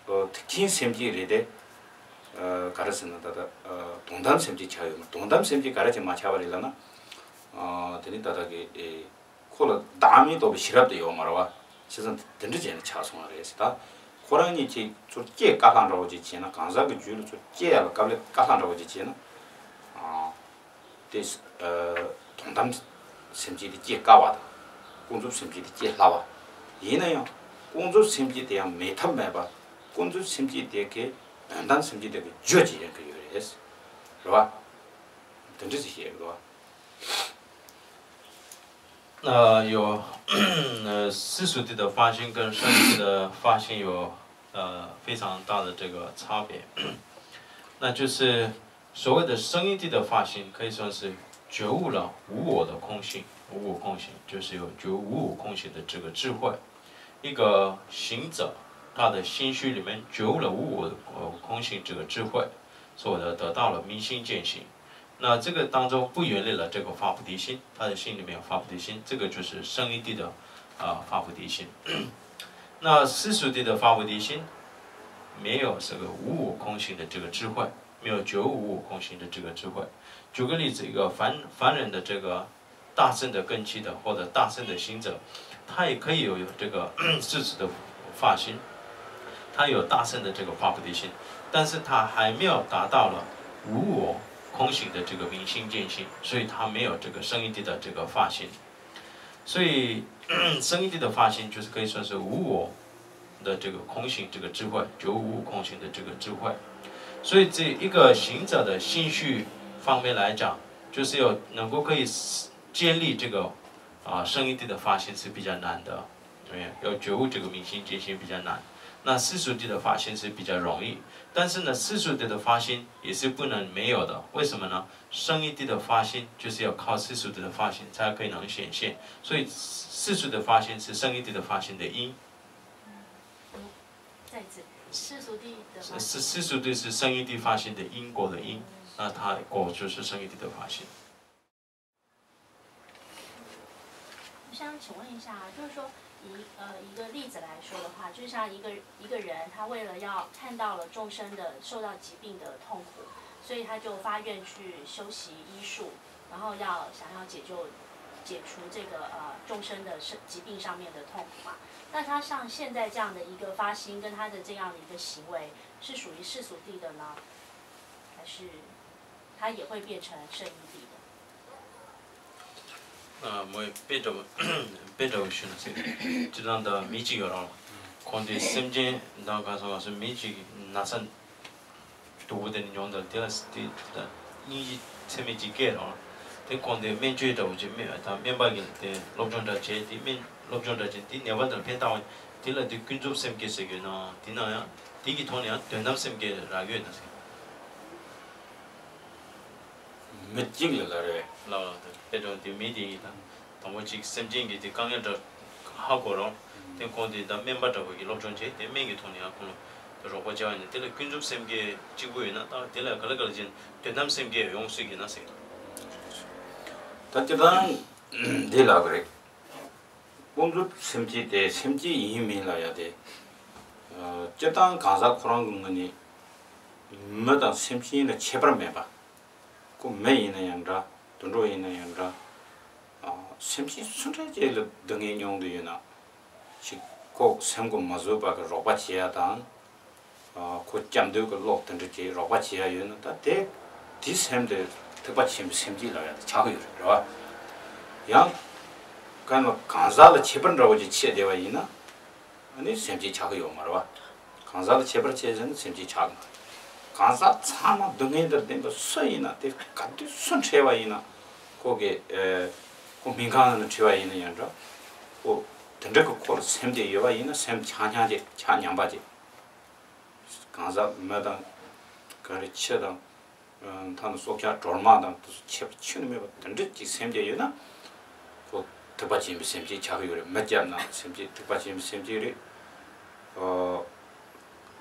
ཨ་སྡིག་ཆེན་སེམས་བསྐྱེད་རེད་དེ། ཨ་ག་རེ་ཟེར་ན་ད་ལྟ་ཨ་དོན་དམ་སེམས་བསྐྱེད་ཆགས་ཡོད་མ། དོན་དམ་སེམས་བསྐྱེད་ག་རེ་བྱས་མ་ཆགས་པ་རེད་ལབ་ན། ཨ་དེ་ནི་ད་ལྟ་གི་ཨེ་ཁོ་ལ་བདག་མེད་རྟོགས་པའི་ཤེས་རབ་དེ་ཡོད་མ་རེད་བ། བྱས་ཙང་དེ་འདྲ་བྱས་ནས་ཆགས་སོང་བ་རེད་ཟེར། ད་ཁོ་རང་གཉིས་ཀྱིས་ཚུར་སྐྱེ་དཀའ་ལྷག་འདྲ་བོ་ཅིག་བྱས་ན། གང་ཟག་གི་རྒྱུད་ལ་ཚུར་སྐྱེ་ཡ་ལ་དཀའ་ལས་དཀའ་ལྷག་འདྲ་བོ་ཅིག་བྱས་ན། ཨ་དེ་ཨ་དོན་དམ་སེམས་བསྐྱེད་དེ་སྐྱེ་དཀའ་བ་དང་། ཀུན་རྫོབ་སེམས་བསྐྱེད་དེ་སྐྱེ་སླ་བ། ཡིན་ན་ཡང་ཀུན་རྫོབ་སེམས་བསྐྱེད་དེ་ཡང་མེད་ཐབས་མེད་པ། ཀུན་རྫོབ་སེམས་བསྐྱེད་དེ་གའི་དོན་དམ་སེམས་བསྐྱེད་དེ་གའི་རྒྱུ་ཅིག་ཡིན་གྱི་ཡོད་རེད། རེད་བ། དེ་འདྲ་ཅིག་བཤད་ཡོད་རེད་བ། 呃，有，呃，世俗地的发心跟圣地的发心有，呃，非常大的这个差别。那就是所谓的圣义地的发心，可以说是觉悟了无我的空性，无我空性，就是有觉悟无我空性的这个智慧。一个行者，他的心绪里面觉悟了无我，呃，空性这个智慧，所以呢，得到了明心见性。 那这个当中不远离了这个发菩提心，他的心里面有发菩提心，这个就是圣义地的啊发菩提心。那世俗地的发菩提心，没有这个无我空性的这个智慧，没有觉悟无我空性的这个智慧。举个例子，一个凡凡人的这个大乘的根器的或者大乘的行者，他也可以有这个世俗的发心，他有大乘的这个发菩提心，但是他还没有达到了无我空性的这个明心见性，所以他没有这个圣义地的这个发心。所以圣义地的发心就是可以说是无我的这个空性，这个智慧，觉悟无我空性的这个智慧。所以这一个行者的心绪方面来讲，就是要能够可以建立这个啊圣义地的发心是比较难的。 对，要觉悟这个明心见性比较难。那世俗地的发心是比较容易，但是呢，世俗地的发心也是不能没有的。为什么呢？圣义地的发心就是要靠世俗地的发心才可以能显现，所以世俗的发心是圣义地的发心的因。再次，世俗地的发心。世世俗地是圣义地发心的因果的因，那它果就是圣义地的发心。 我想请问一下，就是说以呃一个例子来说的话，就像一个一个人，他为了要看到了众生的受到疾病的痛苦，所以他就发愿去修习医术，然后要想要解救解除这个呃众生的生疾病上面的痛苦嘛。那他像现在这样的一个发心，跟他的这样的一个行为，是属于世俗地的呢，还是他也会变成圣义地的？ ཨ་མོའི་དཔེ་འདྲ་བོ་དཔེ་འདྲ་བོ་ཞུ་ན་ཟེར། སྤྱིར་བཏང་ད་མི་གཅིག་ཡོད་རང་ལ། ཁོང་དེ་སེམས་ཅན་དང་གང་སོང་བ་སོང་མི་གཅིག་ན་ཚ་སྡུག་པོ་དེ་ནི་མྱོང་དང་དེ་ལ་དེ་ད་སྙིང་རྗེ་ཚད་མེད་ཅིག་སྐྱེས་རང་། དེ་ཁོང་དེ་སྨན་བཅོས་འདྲ་བོ་ཅིག་སྨན་ད་སྨན་པ་གི་དེ་སློབ་སྦྱོང་འདྲ་བྱས་དེ་སྨན་སློབ་སྦྱོང་འདྲ་བྱས་དེ་ནད་པ་དང་ཕན་བཏགས་པ་དེ་ལ་དེ་ཀུན་རྫོབ་སེམས་བསྐྱེད་ཟེར་གྱི་ཡོད་ན་དེ་ན་ཡང་དེ་གི་ཐོག་ནས་ཡང་དོན་དམ་སེམས་བསྐྱེད་རག་གི་ཡོད་ན་ཟེར། མི་གཅིག་ལ་ལ་རེད། ལ་ལ་དེ་དཔེ་དང་དེ་མི་དེ་ཡིན་ད། དང་པོ་གཅིག་སེམས་ཅན་གྱི་དེ་དཀའ་ངལ་འདྲ་ཧ་གོ་རོགས། དེ་ཁོང་དེ་ད་སྨན་པ་འདྲ་བོ་གི་སློབ་སྦྱོང་བྱས་དེ་སྨན་གྱི་ཐོག་ནས་ཡང་ཁོང་ལ་རོགས་པ་བྱས་པ་ཡིན་ན་དེ་ལ་ཀུན་རྫོབ་སེམས་བསྐྱེད་གཅིག་པུ་ཡོད་ན་ད་དེ་ལ་ག་ལ་ག་ལ་ཅན་དོན་དམ་སེམས་བསྐྱེད་ཡོང་སྲིད་ཀྱི་ན་ཟེར། ད་སྤྱིར་བཏང་འདི་ལ་གི་རེད། ཀུན་རྫོབ་སེམས་བསྐྱེད་དེ་སེམས་བསྐྱེད་ཡིན་མིན་ལ་ཡ་དེ་ སྤྱིར་བཏང་གང་ཟག་ཁོ་རང་གི་ངོས་ནས་མི་དང་སེམས་ཅན་ལ་ཁྱད་པར་མེད་པ། ཁོ་མི་ཡིན་ན་ཡང་འདྲ། དུད་འགྲོ་ཡིན་ན་ཡང་འདྲ། སེམས་ཅན་སུ་འདྲ་ཅིག་ལ་སྡུག་བསྔལ་མྱོང་དུ་ཡོད་ན། ཅིག་ཁོ་སེམས་ཁོ་མ་བཟོད་པ་གི་རོགས་པ་བྱེད་ཡ་དང་། ཁོ་སྐྱབས་འདོད་ཀྱི་བློ་དེ་འདྲ་ཅིག་རོགས་པ་བྱེད་ཡ་ཡོད་ན། ད་དེ་དེའི་སེམས་དེ་ཐེག་པ་ཆེན་པོའི་སེམས་བསྐྱེད་ལ་ཡང་ཆགས་ཀྱི་ཡོད་རེད། རེད་བ། ཡང་གང་ལ་གང་ཟག་ལ་ཁྱད་པར་འདྲ་བོ་ཅིག་ཕྱེ་བསྡད་པ་ཡིན་ན། ཨ་ནི་སེམས་བསྐྱེད་ཆགས་ཀྱི་ཡོད་མ་རེད་བ། གང་ཟག་ལ་ཁྱད་པར་ཕྱེ་ཟེར་ན་སེམས་བསྐྱེད་ཆགས་ཀྱི་མ་རེད། གང་ཟག་ཚང་མ་སྡུག་བསྔལ་དང་ལྡན་པ་སུ་ཡིན་ན། དེ་ག་དུས་སུ་འཕྲད་པ་ཡིན་ན། ཁོ་གི་ཁོ་སྨན་ཁང་ནང་འཁྲིད་པ་ཡིན་ན་ཡང་འདྲ། ཁོ་དེ་འདྲ་གི་ཁོ་ལ་སེམས་དེ་ཡོད་པ་ཡིན་ན། སེམས་ཆགས་སྙམ་བྱེད། ཆགས་སྙམ་པ་བྱེད། གང་ཟག་མི་དང་ག་རེ་ཁྱི་དང་། ཐ་ན་སྲོག་ཆགས་གྲོག་མ་དང་དེ་ཚོ་ཁྱད་པར་ཁྱོན་ནས་མེད་པ་དེ་འདྲ་ཅིག་སེམས་བསྐྱེད་ཡོད་ན། ཁོ་ཐེག་པ་ཆེན་པོའི་སེམས་བསྐྱེད་ཆགས་ཀྱི་ཡོད་རེད། མི་སྐྱབས་ན་སེམས་བསྐྱེད་ཐེག་པ་ཆེན་པོའི་སེམས་བསྐྱེད་རེད།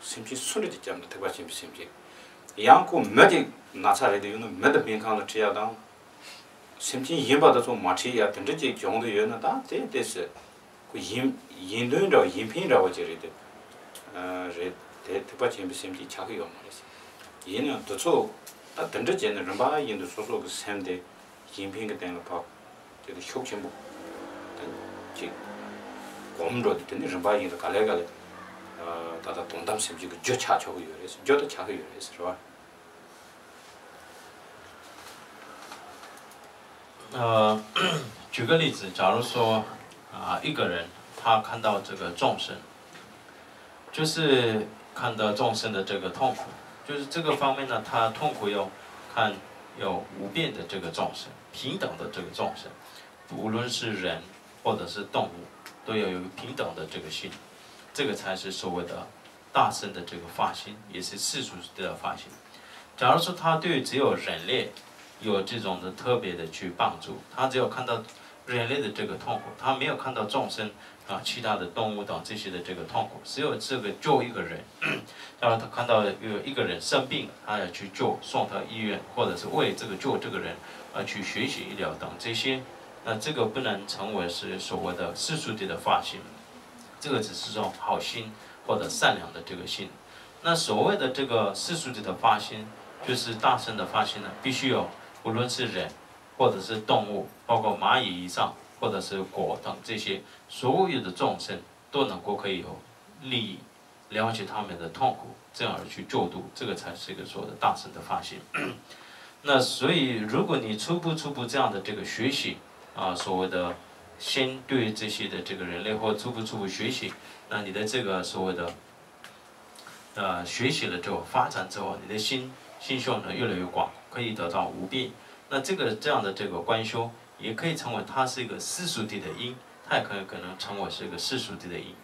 སེམས་ཅན་སུ་འདྲ་ཅིག་སྐྱབས་ན་ཐེག་པ་ཆེན་པོའི་སེམས་བསྐྱེད། ཡང་ཁོ་མི་དེ་ན་ཚ་རེད་དེ་ཡོད་ན། མི་དེ་སྨན་ཁང་ལ་ཁྲིད་ཡ་དང་། སེམས་ཅན་གཞན་པ་དེ་ཚོ་མ་ཁྲིད་ཡ་དེ་འདྲ་ཅིག་བྱུང་དུ་ཡོད་ན། ད་དེ་དེ་སྲིད་ཁོ་ཡིན་ཡིན་དོན་འདྲ་བ། ཡིན་ཕན་འདྲ་བ་ཅིག་རེད་དེ། རེད་དེ། ཐེག་པ་ཆེན་པོའི་སེམས་བསྐྱེད་ཆགས་ཀྱི་ཡོད་མ་རེད། ཡིན་ཡང་དེ་ཚོ་ད་དེ་འདྲ་བྱས་ནས་རིམ་པ་བཞིན་དུ་སོ་སོ་གི་སེམས་དེ་གཞན་ཕན་གྱི་སྟེང་ལ་ཕར་དེ་དེ་ཤུགས་ཆེན་པོ་དེ་ཅིག་གོམས་འགྲོ་དུས། དེ་ནས་རིམ་པ་བཞིན་དུ་ག་ལེ་ག་ལེ་ད་ལྟ་དོན་དམ་སེམས་བསྐྱེད་ཀྱི་རྒྱུ་ཆགས་ཆོག་གི་ཡོད་རེད། རྒྱུ་དེ་ཆགས་ཀྱི་ཡོད་རེད་ཟེར་བ། 呃，举个例子，假如说啊、一个人他看到这个众生，就是看到众生的这个痛苦，就是这个方面呢，他痛苦要看要无边的这个众生，平等的这个众生，无论是人或者是动物，都要有平等的这个心，这个才是所谓的大乘的这个发心，也是世俗的发心。假如说他对只有人类有这种的特别的去帮助，他只有看到人类的这个痛苦，他没有看到众生啊、其他的动物等这些的这个痛苦，只有这个救一个人。假如他看到有一个人生病，他要去救，送到医院，或者是为这个救这个人而去学习医疗等这些，那这个不能成为是所谓的世俗的发心，这个只是种好心或者善良的这个心。那所谓的这个世俗的发心，就是大乘的发心呢，必须有，无论是人，或者是动物，包括蚂蚁以上，或者是狗等这些所有的众生都能够可以有利益，了解他们的痛苦，这样而去救度，这个才是一个所谓的大乘的发心。那所以，如果你初步初步这样的这个学习啊，所谓的先对这些的这个人类或初步初步学习，那你的这个所谓的呃学习了之后，发展之后，你的心心胸呢越来越广，可以得到无边。那这个这样的这个观修，也可以称为它是一个世俗地的因，它也可以可能称为是一个世俗地的因。